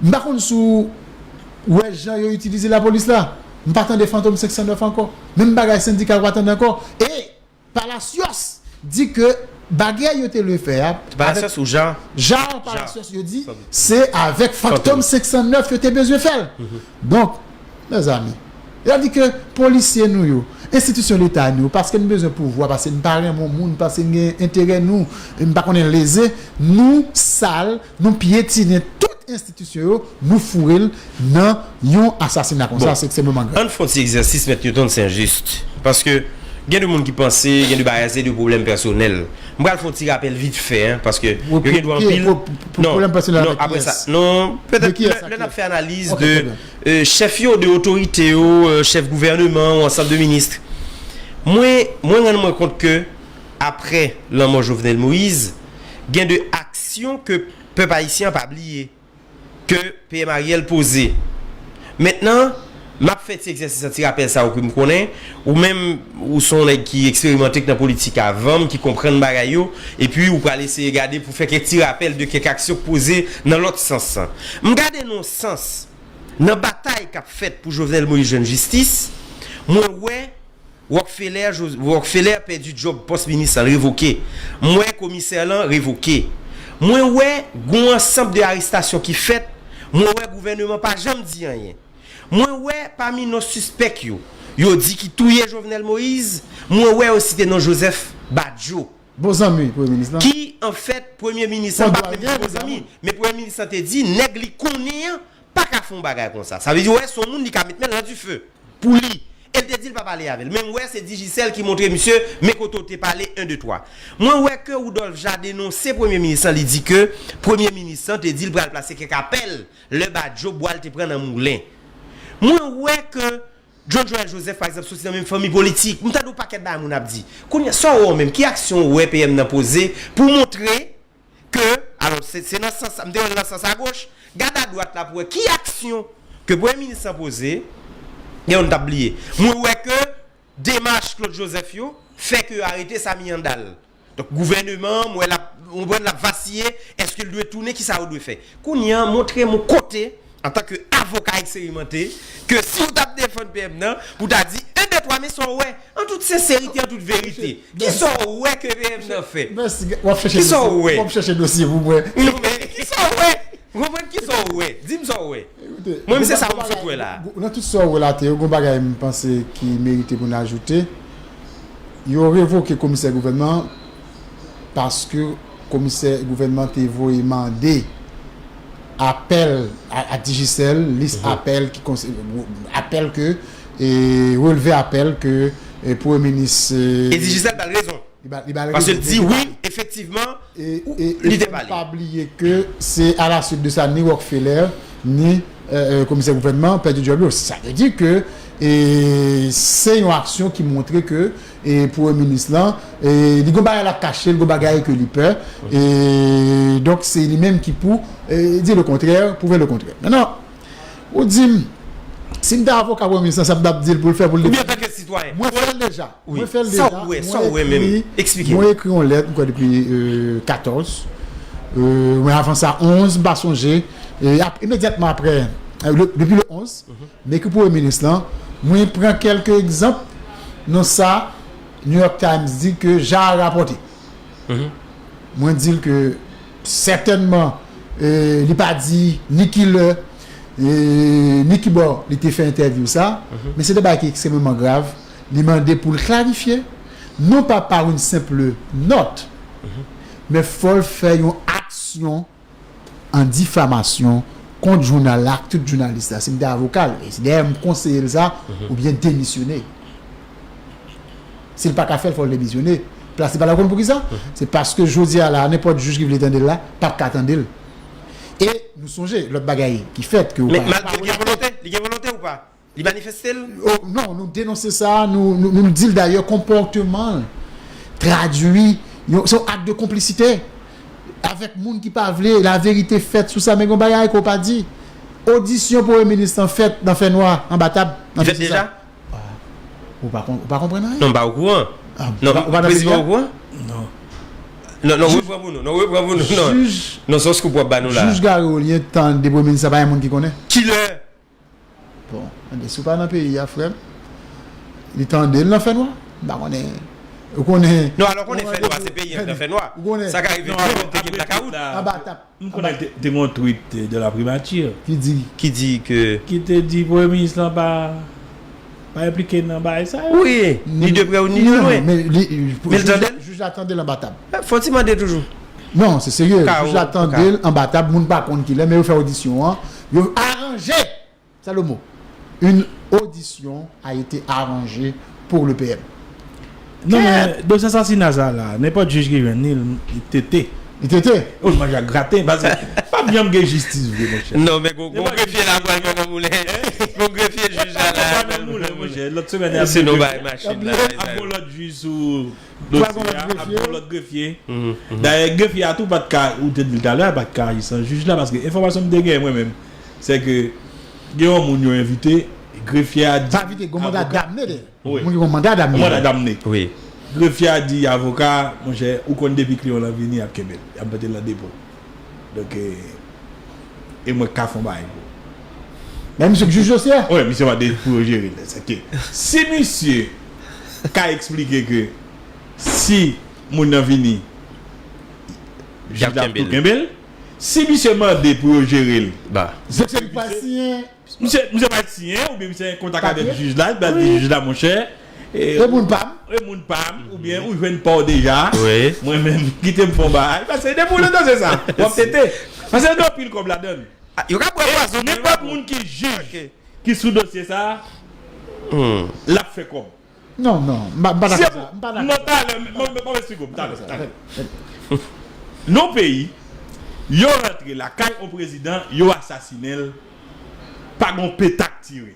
M pa konn si w wè jan yo itilize lapolis la. M pa tande Fantom senk san nèf ankò. Menm bagay sendika yo pa tande ankò. E Palacios di ke bagay yo te lwe fè a. Palacios ou Jar? Jar Palacios yo di se avèk Fantom senk san nèf yo te bezwen fè l. Donk, mezanmi, sa di ke polisye nou yo, enstitisyon leta nou yo, paske n bezwen pouvwa, paske n pa renmen yon moun, paske n gen enterè nou, n pa konnen leze, nou sal, nou pyetinen tout enstitisyon yo, nou foure l nan yon asasina konsa, se ekstrèmeman grav. Ann fè yon ti egzèsis, Mèt Newton Saint-Just. Paske gen de moun ki panse gen de bagay se de pwoblèm pèsonèl. M pral fè yon ti rapèl vit fè, en, paske yo gen dwa anpil. Non, non, apre sa, non, petèt lè n ap fè analiz de chèf yo, de otorite yo, chèf gouvèneman ou ansanm de minis. Mwen, mwen rann mwen kont ke apre lanmò Jovenel Moïse, gen de aksyon ke pèp ayisyen an pa bliye, ke PM Ariel poze. Mentnan, m ap fè ti egzèsis an, ti rapèl sa yo ke m konnen, ou menm, ou se yon nèg ki eksperimante, k nan politik avan m, ki konprann bagay yo, epi ou pral eseye gade pou fè kèk ti rapèl de kèk aksyon k poze nan lòt sans. M gade nan yon sans, nan batay k ap fèt pou Jovenel Moïse jwenn jistis, mwen wè Rockefeller, Rockefeller pèdi djòb pòs minis lan, revoke. M wè komisè lan revoke. Mwen wè gon ansanm de arestasyon ki fèt. Mwen wè gouvèneman pa janm di anyen. Mwen wè pami non sispèk yo, yo di ki touye Jovenel Moïse, mwen wè yo site non Joseph Badio. Bon zanmi premye minis lan. Ki anfèt premye minis lan pa menm bon zanmi, men premye minis lan te di nèg li konnen an pa ka fè yon bagay konsa. Sa vle di wè se yon moun li ka met men l nan dife pou li. E l te di l pa pale avè l. Men m wè se Digicel ki montre misye men kote w te pale en de twa. Mwen wè ke Rudolph Jaar denonse premye minis lan, li di ke premye minis lan te di l pral plase kèk apèl lè Badio bwa l te pran nan moulen. Mwen wè ke John Joël Joseph pa egzanp soti nan menm fanmi politik. M tande yon pakèt bagay moun ap di. Kounye a sa w wè w menm, ki aksyon w wè PM nan poze pou montre ke, alò se, se nan sans sa, m te wè l nan sans agoch, gad adwat la pou wè ki aksyon ke premye minis lan poze, gen youn t ap bliye. Mwen wè ke demach Claude Joseph yo fè ke yo arete Samy Handal. Donk gouvèneman an, m wè l ap, m wè l ap vasiye, èske l dwe tounen, kisa yo dwe fè? Kounye a, montre m yon kote, antanke avoka eksperimante, ke si w t ap defann PM nan, pou w ta di en de twa, men sa w wè, an tout senserite, an tout verite. Kisa w wè ke PM nan fè? Kisa w wè? W ap chèche dosye pou mwen. Non, men kisa w wè? Ou konprann kisa w wè? Di m sa w wè. Mwen, se sa m sot wè la. Nan tout sa w relate yo, gon bagay m panse ki merite pou n ajoute. Yo revoke komisè gouvènman an paske komisè gouvènman te voye mande apèl a, a Digicel, lis apèl ki apèl ke, e, relve apèl ke, e, premye minis, e, e Digicel ba l rezon. Paske l di wi, efektivman, li te pale. Pa bliye ke se a la suit de sa ni Rockefeller ni komisè gouvènman pèdi djòb yo. Sa vle di ke, e, se yon aksyon ki montre ke, e, premye minis lan, e, li gon bagay l ap kache, li gon bagay ke li pè. E donk se li menm ki pou, e, di le kontrè, pwouve le kontrè. Mentnan, ou di m, si m te avoka premye minis lan, sa m t ap di l pou l fè pou l defann li? Oubyen antanke sitwayen? Mwen fè l deja. Mwen fè l deja. Sa w wè, sa w wè menm? Eksplike m. Mwen ekri yon lèt, m kwè depi, e, katòz. E, mwen avan sa, onz, m pa sonje. E ap, imedyatman apre, e, le, depi le onz, m ekri premye minis lan. Mwen pran kèlke egzanp nan sa New York Times di ke Jaar rapòte. Mwen di l ke sètènman, e, li pa di ni kilè, e, ni kibò li te fè entèvyou sa, men se de bagay ki ekstrèmeman grav. Li mande pou l klarifye, non pa pa yon senp nòt, men fò l fè yon aksyon an difamasyon kont jounal la ak tout jounalis la. Si m te avoka l, e se dayè m konseye l sa, oubyen demisyone. Si l pa ka fè l, fò l demisyone. Plas li pa la, ou konn poukisa? Se paske jodi a la, nenpòt jij ki vle tande l la, p ap ka tande l. E nou sonje lòt bagay ki fèt, ke ou pa, pa respekte. Li gen volonte ou pa? Li manifeste l? Oh, non, nou denonse sa, nou, nou, nou di l dayè konpòteman l tradui, se yon ak de konplisite avèk moun ki pa vle laverite fèt sou sa, men gen yon bagay ke w pa di. Odisyon premye minis lan fèt nan fènwa, anba tab, nan dosye sa. Ou pa konprann anyen? Non, m pa okouran. Non, prezidan pa okouran? Non. Non, non, repran pou nou. Non, repran pou nou. Non, non, se yon scoop w ap ba nou la. Jij Garry Olien tande premye minis la, pa gen moun ki konnen. Kilè? Bon, ebyen, si w pa nan peyi a, frè m, li tande l nan fènwa. M pa konnen. Ou konnen. Non, alò konnen fènwa, se peyi an ki nan fènwa. Sa ka rive tou, te gen blakawout. Anba tab. M konnen te gen yon tweet de la primature ki di, ki di ke, ki te di premye minis lan pa, pa enplike nan bagay sa yo. Wi, ni de prè ni de lwen. Men li, men l tande l? Jij la tande l anba tab. Fò ti mande toujou. Non, se serye. Jij la tande l anba tab, moun pa konn kilè, men yo fè odisyon an. Yo aranje Salomo, une audition a été arrangée pour le P M. Non, men dosye asasina sa la, nenpòt jij ki jwenn li, li tete. Li tete? Oh, l manje ak graten, paske p ap janm gen jistis vre, monchè. Non, men gon, gon grefye la pral mennen w moulen. Gon grefye jij la la. Pral mennen w moulen, monchè. Lòt semèn, y ap, sinon bay machin la, ap gon lòt jij sou dosye a, ap gon lòt grefye. Dayè, grefye a tou pa t ka, ou te di l talè, pa t ka aji san jij la, paske enfòmasyon m te genyen mwen menm, se ke gen yon moun yo envite, grefye a di. Pa envite, gon manda damne de. Wi. Moun ki gon manda damne. Manda damne. Wi. Grefye a di avoka, monchè, ou konn depi kliyan w lan vini, y ap kenbe l, y ap mete l nan depo. Donk, e, e mwen k ka fè yon bagay pou ou. Men misye k jij dosye a? Wi, misye mande pou yo jere l. Sèke si misye ka eksplike ke si moun nan vini, jij la ap tou kenbe l. Si misye mande pou yo jere l, misye pa siyen. Misye, misye pa siyen, oubyen misye gen kontak avèk jij la, li pral di jij la, monchè, e, e moun pa m, e moun pa m, oubyen ou jwenn pa w deja. Mwen menm, kite m fè yon bagay. Paske depi w nan dosye sa, w ap tete. Paske gen anpil kòb ladan l. Yo ka bwè pwazon tou. Nenpòt moun ki jij ki sou dosye sa, l ap fè kòb. Non, non, m pa, m pa dakò sa. M pa dakò sa. Non, talè, m, m, m, m eksplike w, talè, talè. Nan yon peyi, yo rantre lakay yon prezidan, yo asasinen l, pa gon peta k tire.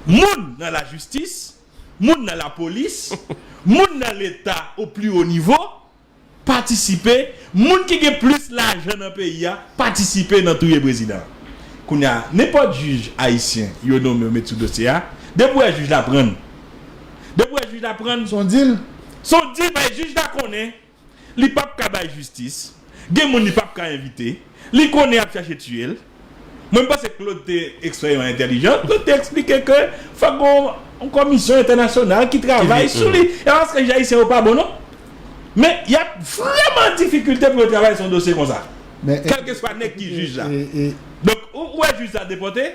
Moun nan lajistis, moun nan lapolis, moun nan leta o pli wo nivo, patisipe, moun ki gen plis lajan nan peyi a, patisipe nan touye prezidan an. Kounye a, nenpòt jij ayisyen yo nonmen yo met sou dosye a, depi w wè jij la pran l, depi w wè jij la pran l, se yon dil. Se yon dil, paske jij la konnen li p ap ka bay jistis, gen moun li p ap ka envite, li konnen y ap chache tiye l. Mwen, m panse Claude te ekstrèmman entèlijan. Claude te eksplike ke fòk gon yon komisyon entènasyonal ki travay sou li. E pa paske jij ayisyen yo pa bon, non. Men y ap vrèman an difikilte pou yo travay sou yon dosye konsa. Kèlkeswa nèg ki jij la. Donk, ou, ou wè jij la depòte,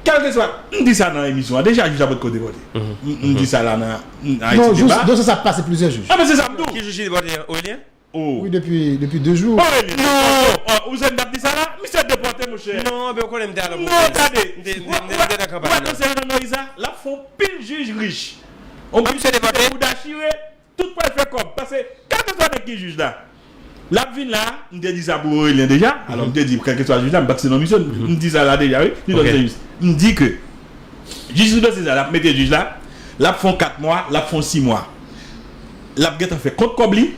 kèlkeswa, m di sa nan emisyon an, deja jij la potko depòte. M, m di sa la nan, nan Ayiti Deba. Non, jis, dosye sa ap pase plizyè jij. A, men se sa m di w. Ki jij ki depòte an? Aurélien? Oh. Wi, depi, depi de jou. Oh, Aurélien. Non. Oh, ou se m t ap di sa la? Misye depòte, monchè. Non, men ou konnen m te al nan pwovens. Non, gade. M te, m te, m te, m te nan kanpay la. Ou wè dosye Jovenel Moïse la? L ap fè yon pil jij rich. Yon pil jij bouda chire, tout pral fè kòb. Paske, kèlkeswa nèg ki jij la, l ap vin la, m te di sa pou Aurélien deja. Alò, m te di, kèlkeswa jij la, m pa t se non misye, m di sa la deja, wi. M di ke jij sou dosye sa, l ap mete jij la, l ap fè yon kat mwa, l ap fè yon sis mwa. L ap gentan fè kont kòb li,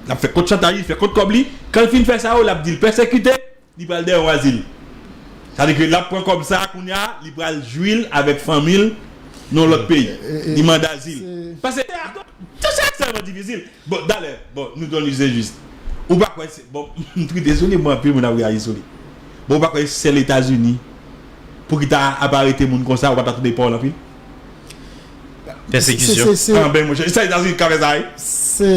l ap fè kont chantaj li, fè kont kòb li. Kan l fin fè sa yo, l ap di l pèsekite, li pral dèyè yon azil. Sa vle di ke l ap pran kòb sa a, kounye a, li pral jwi l avèk fanmi l nan yon lòt peyi. Li mande azil. Paske, se ekstrèmman difisil. Bon, talè, bon, nou t on lise jis. Ou pa kwè se, bon, m trete sou li, mwen, anpil moun ap reyaji sou li. Bon, ou pa kwè se sèl Etazini pou ki ta ap arete moun konsa, ou pa ta tande pawòl anpil? Pèsekisyon. Anben, monchè, se Etazini k ka fè sa, wi. Se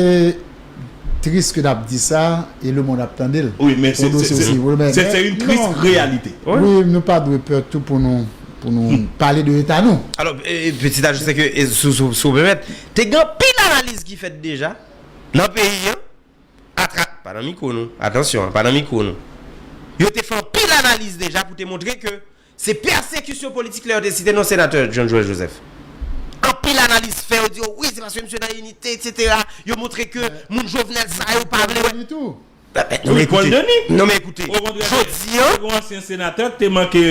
tris ke n ap di sa, e lemonn ap tande l. Wi, men se, se, se, se, se yon tris reyalite. Wi, nou pa dwe pè tou pou nou, pou nou pale de eta nou. Alò, e, e, pitit ajouste ke, e, si, si, si w pèmèt, te gen anpil analiz ki fèt deja nan peyi an, atra, pa nan mikwo nou, atansyon, pa nan mikwo nou. Yo te fè anpil analiz deja pou te montre ke se pèsekisyon politik lè yo te site non senatè John Joël Joseph. Anpil analiz yo di, "Oh wi, se paske misye nan inite, et cetera." Yo montre ke moun Jovenel sa yo pa vle wè. Paul Denis tou. Non, men ekoute. Non, men ekoute. Jodi an, te gen yon ansyen senatè ki te manke,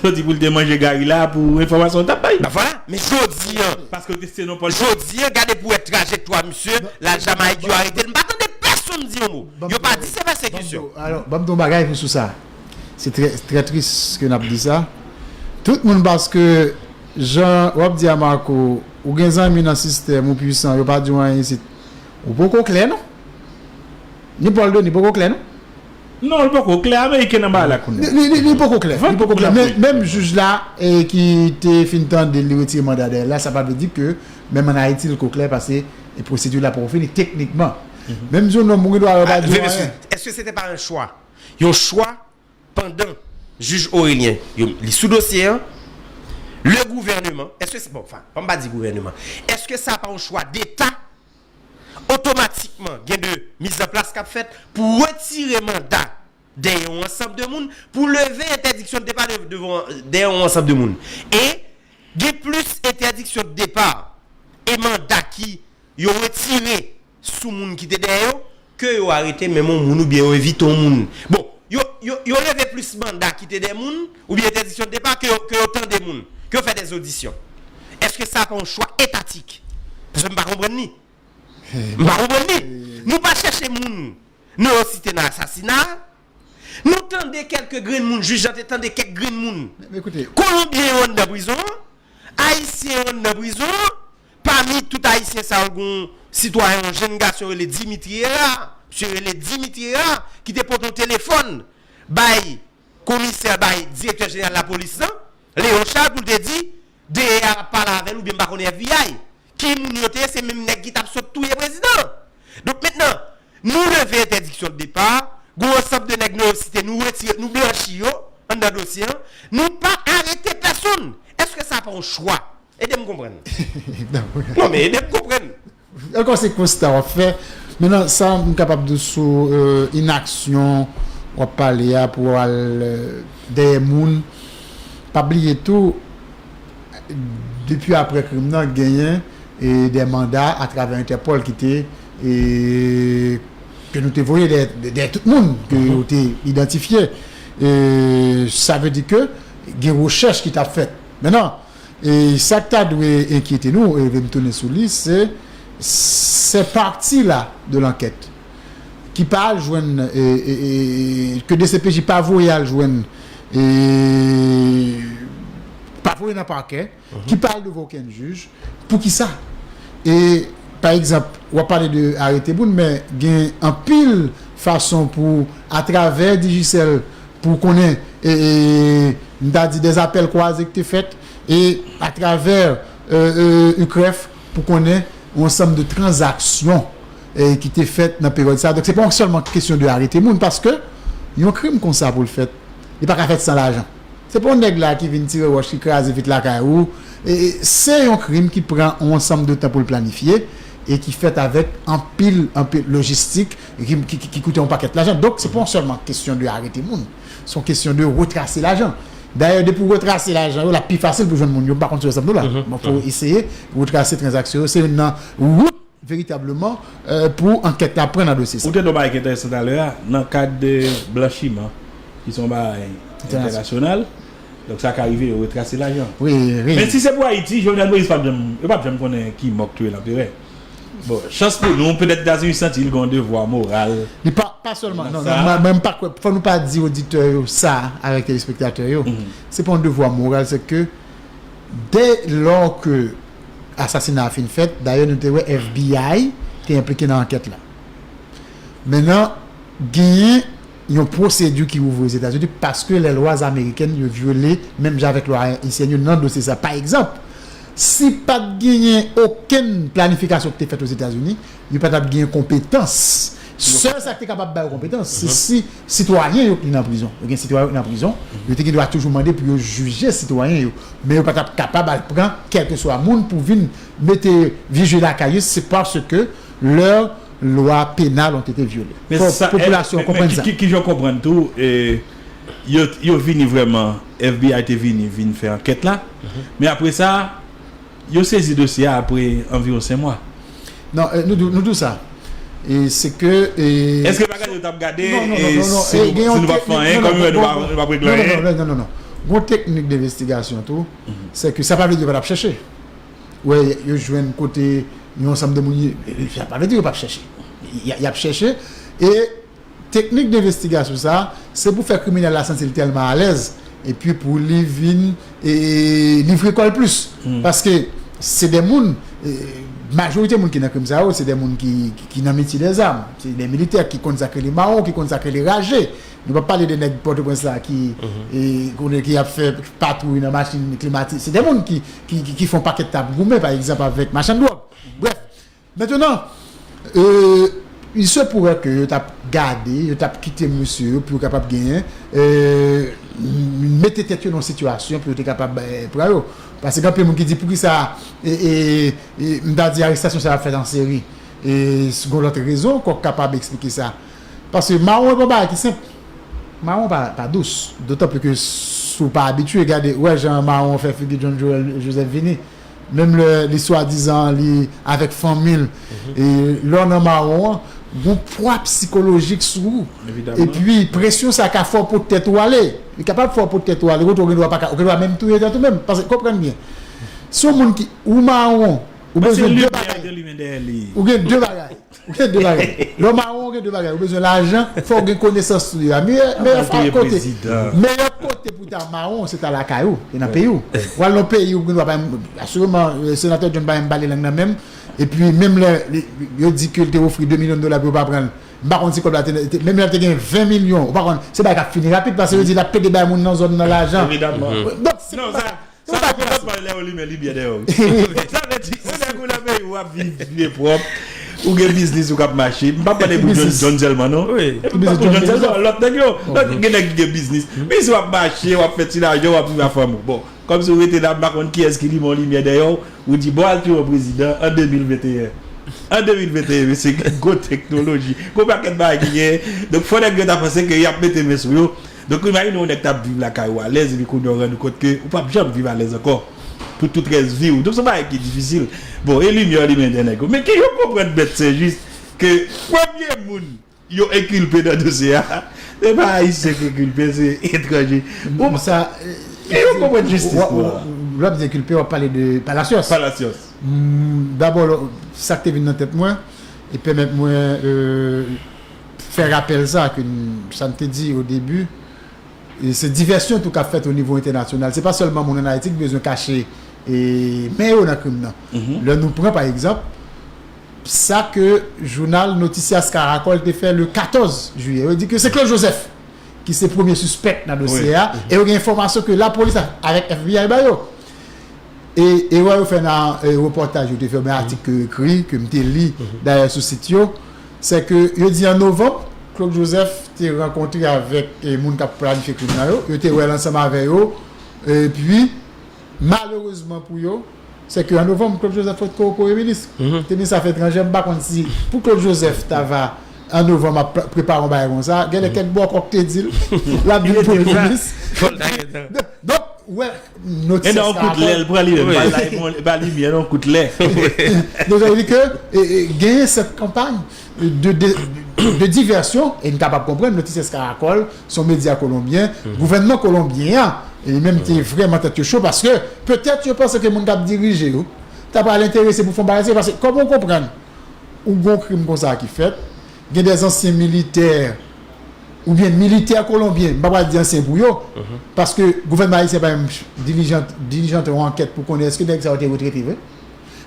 yo di pou l te manje gari la pou enfòmasyon l t ap bay. Ben vwala, men jodi an, paske l te site non Paul Denis. Jodi an, gade pou wè trajektwa misye, l al Jamayik, yo arete l. M pa tande pèsonn di yon mo. Yo pa di se pèsekisyon. Alò, ban m di yon bagay pou sou sa. Se trè, trè tris ke n ap di sa. Tout moun, paske jan w ap di a Marco, ou gen zanmi nan sistèm, ou pwisan, yo pa di w anyen isit. Ou poko klè, non? Ni Paul Denis poko klè, non? Non, li poko klè. Ameriken nan bagay la kounye a. Li, li, li, li poko klè. Li poko klè. Men, menm jij la, e, ki te fin tande l, li retire manda dèyè l la, sa pa vle di ke menm ann Ayiti, li ko klè, paske, e, pwosedi la poko fini teknikman. Menm di yon nonm, ou gen dwa wè pa di yon anyen. Èske se te pa yon chwa? Yon chwa pandan jij Orélien, yo, li sou dosye an, le gouvernement, èske se, bon, enfin, pa m pa di gouvènman, èske sa pa yon chwa deta? Otomatikman, gen de mizanplas k ap fèt pou retire manda dèyè yon ansanm de moun, pou leve entèdiksyon de depa de, devan, dèyè yon ansanm de moun. E gen plis entèdiksyon de depa e manda ki yo retire sou moun ki te dèyè yo, ke yo arete menm yon moun oubyen yo envite yon moun. Bon, yo, yo, yo leve plis manda ki te dèyè moun, oubyen entèdiksyon de depa, ke yo, ke yo tande moun, ke yo fè dè zodisyon. Èske sa pa yon chwa etatik? Paske m pa konprann li. M pa konprann li. Nou pa chèche moun nou yo site nan asasina. Nou tande kèlke grenn moun, jij lan te tande kèk grenn moun. Men, men koute. Kolonbyen yo anndan prizon an, Ayisyen yo anndan prizon an, pami tout Ayisyen sa yo, gen yon sitwayen, yon jenn gason rele Dimitri Hérard, misye rele Dimitri Hérard, ki te pote yon telefòn bay komisè, bay direktè jeneral lapolis lan, Léon Charles, pou l te di, D E A ap pale avè l oubyen m pa konnen F B I. Ki moun yo te ye? Se menm nèg ki t ap sot touye prezidan an. Donk, mentnan, nou leve entèdiksyon de depa, gen yon ansanm de nèg nou yo site, nou retire, nou blanchi yo anndan dosye an, nou pa arete pèsonn. Èske sa pa yon chwa? Ede m konprann. Non, men ede m konprann. Ankò, se konsta w ap fè. Mentnan, sa m kapab di w sou, e, inaksyon w ap pale a pou w al, e, dèyè moun. Pa bliye tou, depi apre krim nan, genyen, e, de manda atravè Entèpòl ki te, e, ke nou te voye dèyè, dèyè tout moun ke yo te idantifye. E, sa vle di ke gen rechèch ki t ap fèt. Mentnan, e sa k ta dwe enkyete nou, e vin tounen sou li, se, se pati la de lankèt ki pa al jwenn, e, e, e, ke D C P J pa voye al jwenn, e pa voye nan pakè, ki pa al devan okenn jij. Poukisa? E, pa egzanp, w ap pale de arete moun, men gen anpil fason pou, atravè Digicel, pou konnen, e, e, m ta di, dè apèl kwaze ki te fèt, e atravè, e, e, UCREF, pou konnen yon ansanm de tranzaksyon, e, ki te fèt nan peryòd sa a. Donk, se pa sèlman kesyon de arete moun, paske yon krim konsa pou l fèt, li pa ka fèt san lajan. Se pa yon nèg la ki vin tire wòch, ki kraze vit lakay ou. E, e, se yon krim ki pran yon ansanm de tan pou l planifye e ki fèt avèk anpil, anpil lojistik e ki, ki, ki, ki koute yon pakèt lajan. Donk, se pa sèlman kesyon de arete moun. Se yon kesyon de retrase lajan. Dayè, depi w retrase lajan yo, l ap pi fasil pou jwenn moun yo. M pa konn si w wè sa m di w la. Bon, fò w eseye retrase tranzaksyon yo. Se youn nan wout veritableman, e, pou ankèt la pran nan dosye sa. Ou te di yon bagay ki enteresan talè a, nan kad de blanchiman, ki se yon bagay entènasyonal, donk sa ka rive yo retrase lajan. Wi, wi. Men si se pou Ayiti, Jovenel Moïse p ap janm, yo p ap janm konnen ki mò k touye Lanperè. Bon, chans pou nou, petèt Etazini santi l gen yon devwa moral. Li pa, pa sèlman, non, non, mwen, mwen m pa kwè, fò nou pa di oditè yo sa avèk telespektatè yo. Se pa yon devwa moral, se ke dè lò ke asasina a fin fèt, dayè nou te wè F B I te enplike nan ankèt la. Mentnan, genyen yon pwosedi ki ouvri Ozetazini paske lè lwa amerikèn yo vyole menm jan avèk lwa ayisyèn yo nan dosye sa. Pa egzanp, si pa t genyen okenn planifikasyon ki te fèt Ozetazini, yo pa t ap gen konpetans. Sèl sa ki te kapab ba yo konpetans, se si sitwayen yo ki nan prizon. Yo gen sitwayen yo ki nan prizon, yo te gen dwa toujou mande pou yo jije sitwayen yo. Men yo pa t ap kapab al pran kèlkeswa moun pou vin mete vije lakay yo, se paske lè lwa penal ont été violé. Men sa, popilasyon an konprann sa. Ki, ki, ki jan w konprann tou, e, yo, yo vini vrèman, F B I te vini, vin fè ankèt la. Men apre sa, Yo sezi dosye a apre anviwon senk mwa. Non, eh, nou, di- nou di w sa. E se ke. Eh, Èske pa gade yo t ap gade non, non, non, non, non, si, eh, nou, si nou p ap fè anyen, kòm nou p ap regle anyen? Non, non, non, non, non. Gon teknik denvestigasyon tou, se ke sa pa vle di yo pa t ap chèche. Wè, yo jwenn kote yon ansanm de moun, sa pa vle di yo p ap chèche. Y ap chèche. E teknik denvestigasyon sa, se pou fè kriminèl la santi l tèlman alèz, epi pou li vin e, livre kò l plis. Paske se de moun, e, majorite moun ki nan krim sa yo, se de moun ki, ki, ki nan metye dèzam. Se de militè ki konn sa k rele mawon, ki konn sa k rele raje. Nou p ap pale de nèg Pòtoprens la ki, e, konnen ki ap fè patwouy nan machin klimatize. Se de moun ki, ki, ki, ki fè yon pakèt t ap goumen, pa egzanp, avèk machann dwòg. Brèf, Mentnan, euh, il se pourrait que yo t ap gade, yo t ap kite mesye yo pou yo kapab genyen, euh, mete tèt yo nan sitiyasyon pou yo te kapab eh, pran yo. Paske gen anpil moun ki di poukisa e, e, e, m ta di arestasyon sa ap fèt an seri. E gon lòt rezon ankò k kapab eksplike sa. Paske mawon e pa bagay ki senp. Mawon pa, pa dous. Dotan pli ke si w pa abitye, gade, wè jan mawon fè figi John Joel Joseph vini. Menm lè li swadizan li avèk fanmi l, e lè w nan mawon an, gon pwa sikolojik sou ou. Epi presyon sa ka fè w pot tèt ou ale. Li kapab fè w pot tèt ou ale, kote w gen dwa pa ka, ou gen dwa menm touye tèt ou menm. Paske, konprann byen, si yon moun ki, ou mawon, ou bezwen de bagay. Ou gen de bagay. Ou gen de bagay. Lè w mawon, ou gen de bagay. Ou bezwen lajan, fò w gen konesans sou li a. Meyè, meyè fwa kote, meyè kote pou ta mawon, se ta lakay ou, e nan peyi w. W al nan peyi ou gen dwa pa menm, asireman, senatè John pa menm pale lang nan menm. Epi menm lè yo di ke l te ofri de milyon dola pou yo pa pran l, m pa konn si kòb la te, menm lè l te gen ven milyon, ou pa konn, se bagay k ap fini rapid paske yo di l ap pede bay moun nan zòn nan lajan. Donk, se pa Sa pa fè lòt pale lè yo limen limyè dèyè w. Sa vle di, yon nèg ou nan peyi w ap viv byen pwòp, ou gen biznis ou k ap mache. M p ap pale pou John, John sèlman non. M p ap pou John sèlman, lòt nèg yo. Lòt gen nèg ki gen biznis. Biznis w ap mache, w ap fè ti lajan, w ap viv a fanmi w. Bon, kòmsi w rete la, m pa konn kiyès ki limen yon limyè dèyè w, ou di bon al touye yon prezidan an de mil venteyen. An de mil venteyen, mesye, gen gwo teknoloji, gwo pakèt bagay ki genyen. Donk fò nèg yo ta panse ke y ap mete men sou yo. Donk, imajine yon nèg t ap viv lakay ou alèz, epi kounye a w rann ou kont ke ou p ap janm viv alèz ankò pou tout rès vi w. Donk, se yon bagay ki difisil. Bon, e limyè w limen dèyè nèg yo. Men ke yo konprann bèt Senjis ke premye moun yo enkilpe nan dosye a, se pa Ayisyen ki enkilpe, se etranje. Ou, sa, ke yo konprann jistis pou a. Lè w ap di enkilpe, w ap pale de Palacios. Palacios. Dabò, sa k te vin nan tèt mwen, e pèmèt mwen, fè rapèl sa ke n, sa n te di o debi, e se divèsyon tou k ap fèt o nivo entènasyonal. Se pa sèlman moun ann Ayiti ki bezwen kache e men yo nan krim nan. Lè nou pran, pa egzanp, sa ke jounal Noticias Caracol te fè le katòz jiyè, yo di ke se Claude Joseph ki se premye sispèk nan dosye a, e yo gen enfòmasyon ke lapolis avèk F B I ba yo. E erè yo fè nan e, repòtaj yo te fè, oubyen atik ke yo ekri, ke m te li dayè sou sit yo, se ke yo di an novanm, Claude Joseph te rankontre avèk e, moun k ap planifye krim nan yo, yo te wè l ansanm avè yo, epi malerezman pou yo, se ke an novanm, Claude Joseph potko premye minis. Te minis afè etranjè, m pa konn si pou Claude Joseph ta va an novanm ap prepare yon bagay konsa, genlè kèk bòkò k te di l l ap vin premye minis. Donk, Wè, notis. E nan yon kout lè, l pran li menm. Pa la, li pa limyè, nan yon kout lè. Donk, sa vle di ke e, e, genyen sèt kanpay de, de, de divèsyon, e n kapab konprann, Noticias Caracol, se yon medya kolonbyen, gouvènman kolonbyen an, e li menm te vrèman tèt yo cho, paske petèt yo panse ke moun k ap dirije yo, ta pral enterese pou fè yon bagay serye, paske kòman w konprann, ou gon krim konsa ki fèt, gen de ansyen militè, oubyen militè kolonbyen, m pa pral di ansyen pou yo, paske gouvènman ayisyen pa menm dilijante, dilijante yon ankèt pou konnen èske nèg sa yo te retrete vre.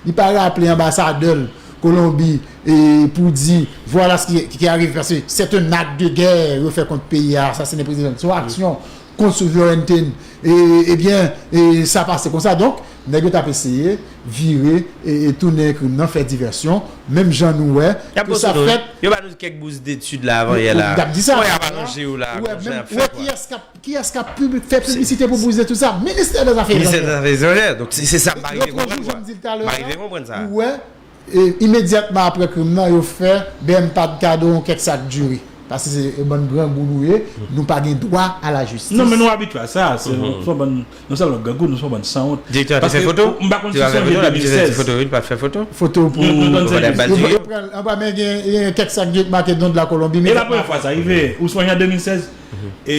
Li pa raple anbasadè l Kolonbi e pou di, vwala sa ki, ki, ki arive, paske c'est un acte de guerre yo fè kont peyi a, asasinen prezidan, se yon aksyon kont souverènte n. E, ebyen, e sa pase konsa. Donk, nèg yo t ap eseye vire e, e tounen krim nan, fè divèsyon, menm jan nou wè ke sa fèt. Yo ba nou kèk bous detid la avan yè la. Y ap di sa. Y ap aranje yo la, ou wè, menm, ou wè kiyès k ap, kiyès k ap pib-, fè piblisite pou bous detid sa? Ministè dèzafè etranjè. Ministè dèzafè etranjè. Donk, se, se sa m pa rive konprann, kwa. M pa rive konprann sa. Ou wè, e, imedyatman apre krim nan, yo fè B M P A D kado yon kèk sak diri. Paske se yon bann grangou nou ye, nou pa gen dwa a la jistis. Non, men nou abitye a sa. Se, nou se yon bann, nou se yon lòt grangou, nou se yon bann sanwont. Direktè a te fè foto? Paske m pa konn si w sonje de mil sèz. Foto, wi, li pa t fè foto. Foto pou. Nou, nou, nou, nou, nou, yo pran l anba men, gen, gen kèk sa k make don de la Colombie. E la premyè fwa sa rive. Ou sonje an de mil sèz? E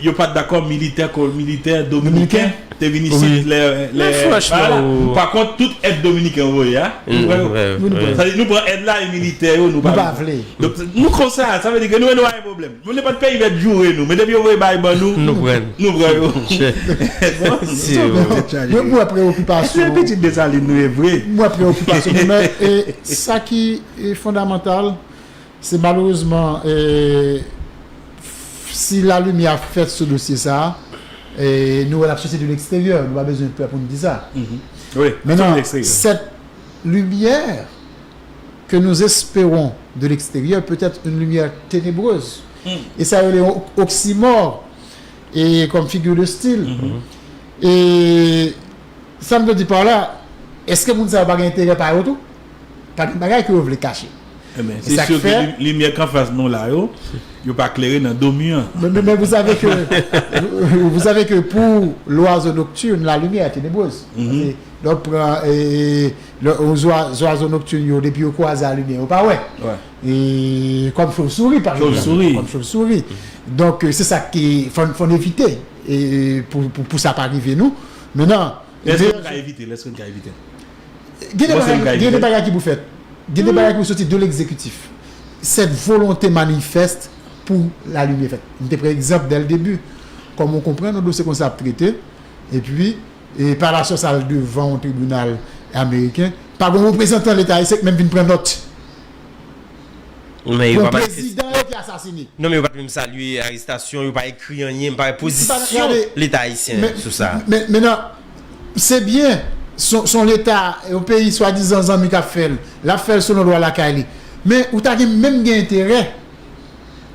yo pa t dakò militè, militè dominiken te vin isit lè, lè, vwala. Pa kont, tout èd dominiken yo voye a, nou pran yo. Sa di, nou pran èd la e militè yo, nou pa vle. Donk, nou konsa, sa vle di ke nou, nou pa gen pwoblèm. Menm nenpòt peyi vèt joure nou, men depi yo voye bagay ban nou, nou pran yo. Bon, men m wè preyokipasyon. Se pitit Desalin nou ye vre. M wè preyokipasyon. Men, men, e, sa ki, e, fondamantal, se malerezman, e, si lalimyè fèt sou dosye sa a, e, nou wè l ap soti de leksteryè, nou pa bezwen pè pou n di sa. Mentnan, cette lumière que nous espérons de l'extérieur peut être une lumière ténébreuse. E sa rele yon oksimò, e kòm figure de style. E sa m vle di pa la, èske moun sa yo pa gen enterè pa yo tou? Pa gen bagay ke yo vle kache. E sa k fè. Limyè k anfas nou la yo, yo pa klere nan do mi an. Men, men, men vous savez que, vous savez que pour l'oiseau nocturne, la lumière est ténébreuse. Lè w pran, e, lè, zwa-, zwazo noktin yo, depi yo kwaze a limyè, yo pa wè. E kòm chauve-souris, pa egzanp. Kòm chauve-souris. Donk, e, se sa ki, fò, fò n evite, e, pou, pou, pou sa pa rive nou. Mentnan, èske nou ka evite l? Èske nou ka evite l? Gen de bagay, gen de bagay ki pou fèt. Gen de bagay ki pou soti de l'exécutif. Cette volonté manifeste pour la lumière fèt. M te pran egzanp dès le début. Kòm ou konprann, yon dosye konsa ap trete, epi, e pa la sòs al devan yon tribinal ameriken, pa gen yon reprezantan Leta ayisyen k menm vin pran nòt. Pou prezidan yo ki asasine. Non, men yo pa t menm salye arestasyon, yo pa ekri anyen, pa wè pozisyon Leta ayisyen sou sa. Men, men, men, se byen, se yon Leta, yon peyi swadizan zanmi k ap fè l, l ap fè l selon lwa lakay li. Men ou ta gen, menm gen enterè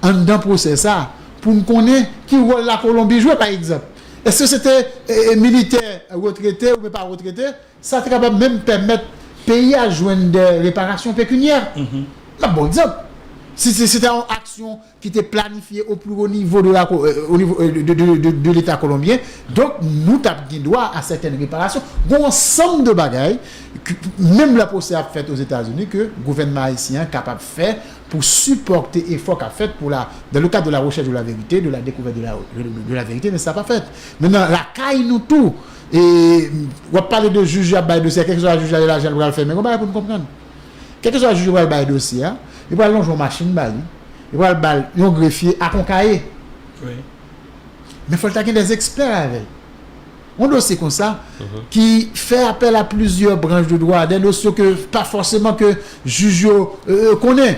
anndan pwosè sa a pou n konnen ki wòl Lakolonbi jwe, pa egzanp. Èske se te, e, e, militè retrete oubyen pa retrete? Sa te kapab menm pèmèt peyi a jwenn de reparasyon pekinyè. M ap ba w egzanp. Si, si, si se te yon aksyon ki te planifye au plus haut niveau de la, euh, au niveau, euh, de, de, de, de Leta kolonbyen, donk, nou t ap gen dwa a sètèn reparasyon. Gen yon ansanm de bagay, menm lè pwosè ap fèt Ozetazini, ke gouvènman ayisyen an kapab fè pou sipòte efò k ap fèt pou la, dans le cadre de la recherche de la vérité, de la découverte de la, de, de, de la vérité, men sa pa fèt. Mentnan, lakay nou tou, e, w ap pale de jij y ap bay dosye a, kèlkeswa jij la, de lajan l pral fè, men gen yon bagay pou n konprann. Kèlkeswa jij yo pral bay dosye a, yo pral lonje yon machin ba li, yo pral ba l yon grefye ak yon kaye. Men fò l ta gen des experts avè l. Yon dosye konsa ki fè apèl a plizyè branch de dwa, des notions que pa fòseman ke jij yo, euh, konnen.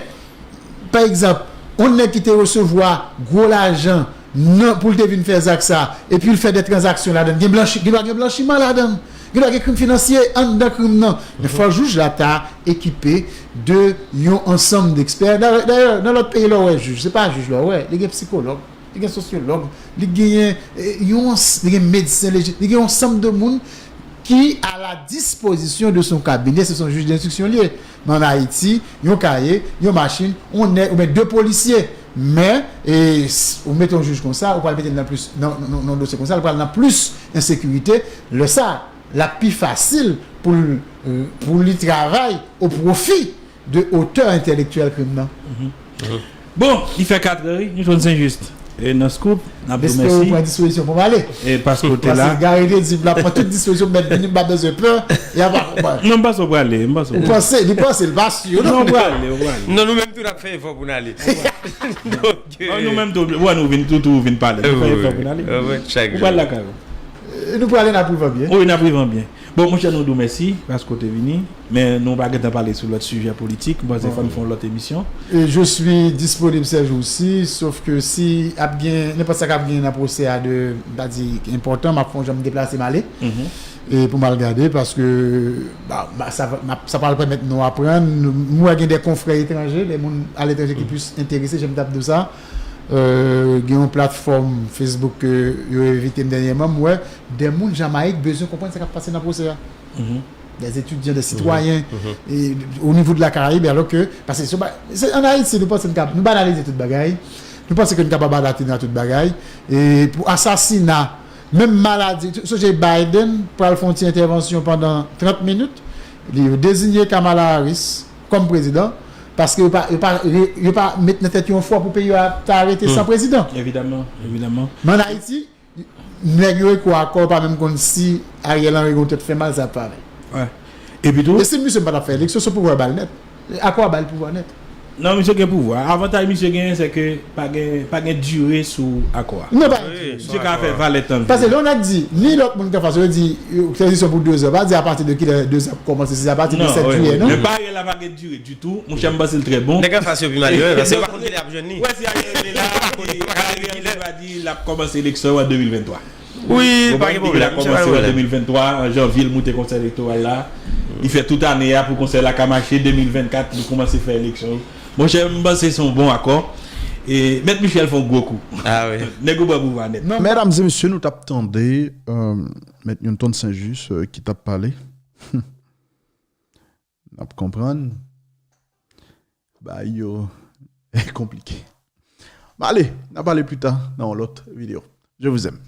Pa egzanp, yon nèg ki te resevwa gwo lajan nan, pou l te vin fè zak sa, epi l fè de tranzaksyon ladan l. Gen blanchi, gen dwa gen blanchiman ladan l. Gen dwa gen krim finansye anndan krim nan. Men fò jij la ta ekipe de yon ansanm dekspè. Dayè, dayè, nan lòt peyi, lè w wè jij, se pa jij lè w wè, li gen sikològ, li gen sosyològ, li genyen, eh, yon, li gen medsen lejit, li gen yon ansanm de moun ki a la dispozisyon de son kabinè, se son jij denstriksyon li ye. Men ann Ayiti, yon kaye, yon machin, yon nèg, oubyen de polisye. Men, e, s-, ou mete yon jij konsa, ou pral mete l nan plis, nan, nan, nan, nan dosye konsa, li pral nan plis ensekirite. Lè sa, l ap pi fasil pou l, pou li travay o pwofi de otè entèlektyèl krim nan. Bon, li fè katrè wi, nou jwenn Sen Jis. E nan Scoop, n ap di w mèsi. M espere w pran dispozisyon pou m ale. E paske w te la. Paske Gary te di m l ap pran tout dispozisyon pou m mèt vini, m pa bezwen pè. E apa, bon. Non, m panse w prale, m panse w prale. Ou panse, li panse, li pa si, non. Non, w prale, w prale. Non, nou menm tou n ap fè efò pou n ale. Donk, euh, nou menm tou, wè nou vin tou, tou vin pale. Nou fè efò pou n ale. Ou pral lakay ou. Euh, nou prale, n ap rive byen. Wi, n ap rive byen. Bon, monchè, nou di w mèsi paske w te vini, men nou pa gentan pale sou lòt sijè politik. M panse fò n fè yon lòt emisyon. Et je suis disponible ces jours-ci, sauf que si ap gen nenpòt sa k ap gen nan pwosè a de, m pa di enpòtan, m ap fè yon jan m deplase m ale. E pou m al gade, paske, ba, ba, sa, va- m ap- sa pral pèmèt nou aprann. M wè gen de konfrè etranje, de moun aletranje ki plis enterese, jan m t ap di w sa. Euh, gen yon platfòm Facebook ke yo envite m dènyèman, m wè de moun Jamayik bezwen konprann sa k ap pase nan pwosè a. des étudiants, des citoyens, e, o nivo de la Karayib, alò ke, paske se pa, se, ann Ayiti, nou panse n ka, nou banalize tout bagay, nou panse ke n kapab adapte nou a tout bagay, e pou asasina, menm maladi, sonje Biden pral fè yon ti entèvansyon pandan trant minit, li, yo deziye Kamala Harris kòm prezidan, paske yo pa, yo pa, yo pa met nan tèt yo yon fwa pou peyi a ta rete san prezidan. Evidaman, evidaman. Men ann Ayiti, nèg yo ekri akò, yo pa menm konn si Ariel Henry gon tèt fè mal, sa ap fè avè l. Epi tou, e si misye pa t ap fè eleksyon, se pouvwa ba l nèt. Akò a ba l pouvwa nèt. Non, misye gen pouvwa. Avantaj misye genyen, se ke pa gen, pa gen dire sou akò a. Non, pa gen dire. Misye ka fè valè tan l. Paske lè yon nèg di, ni lòt moun ki anfas yo di, tranzisyon pou de zan, pa di apati de kilè de zan ap kòmanse, se apati de sèt jiyè, non? Men pa Ariel la pa gen dire ditou. Monchè, m panse l trè bon. Nèg anfas yo pi malere, paske yo pa konn kilè y ap jwenn li. Wè si Ariel rele la, Ariel va di l ap kòmanse eleksyon yo an de mil venntwa. Wi, pa gen pwoblèm. L ap kòmanse an de mil venntwa, an janvye, l moute konsèy elektoral la. Li fè tout ane a pou konsèy la ka mache, de mil vennkat, li kòmanse fè eleksyon yo. Monchè, m panse se yon bon akò. E, Mèt Michel fè yon gwo kou. Ah wi. Nèg yo pran pouvwa nèt. Medam e mesye, nou t ap tande, euh, Mèt Newton Saint-Just, euh, ki t ap pale. N ap konprann. Bagay yo konplike. Bon, ale, n a pale pli ta nan yon lòt videyo. Je vous aime.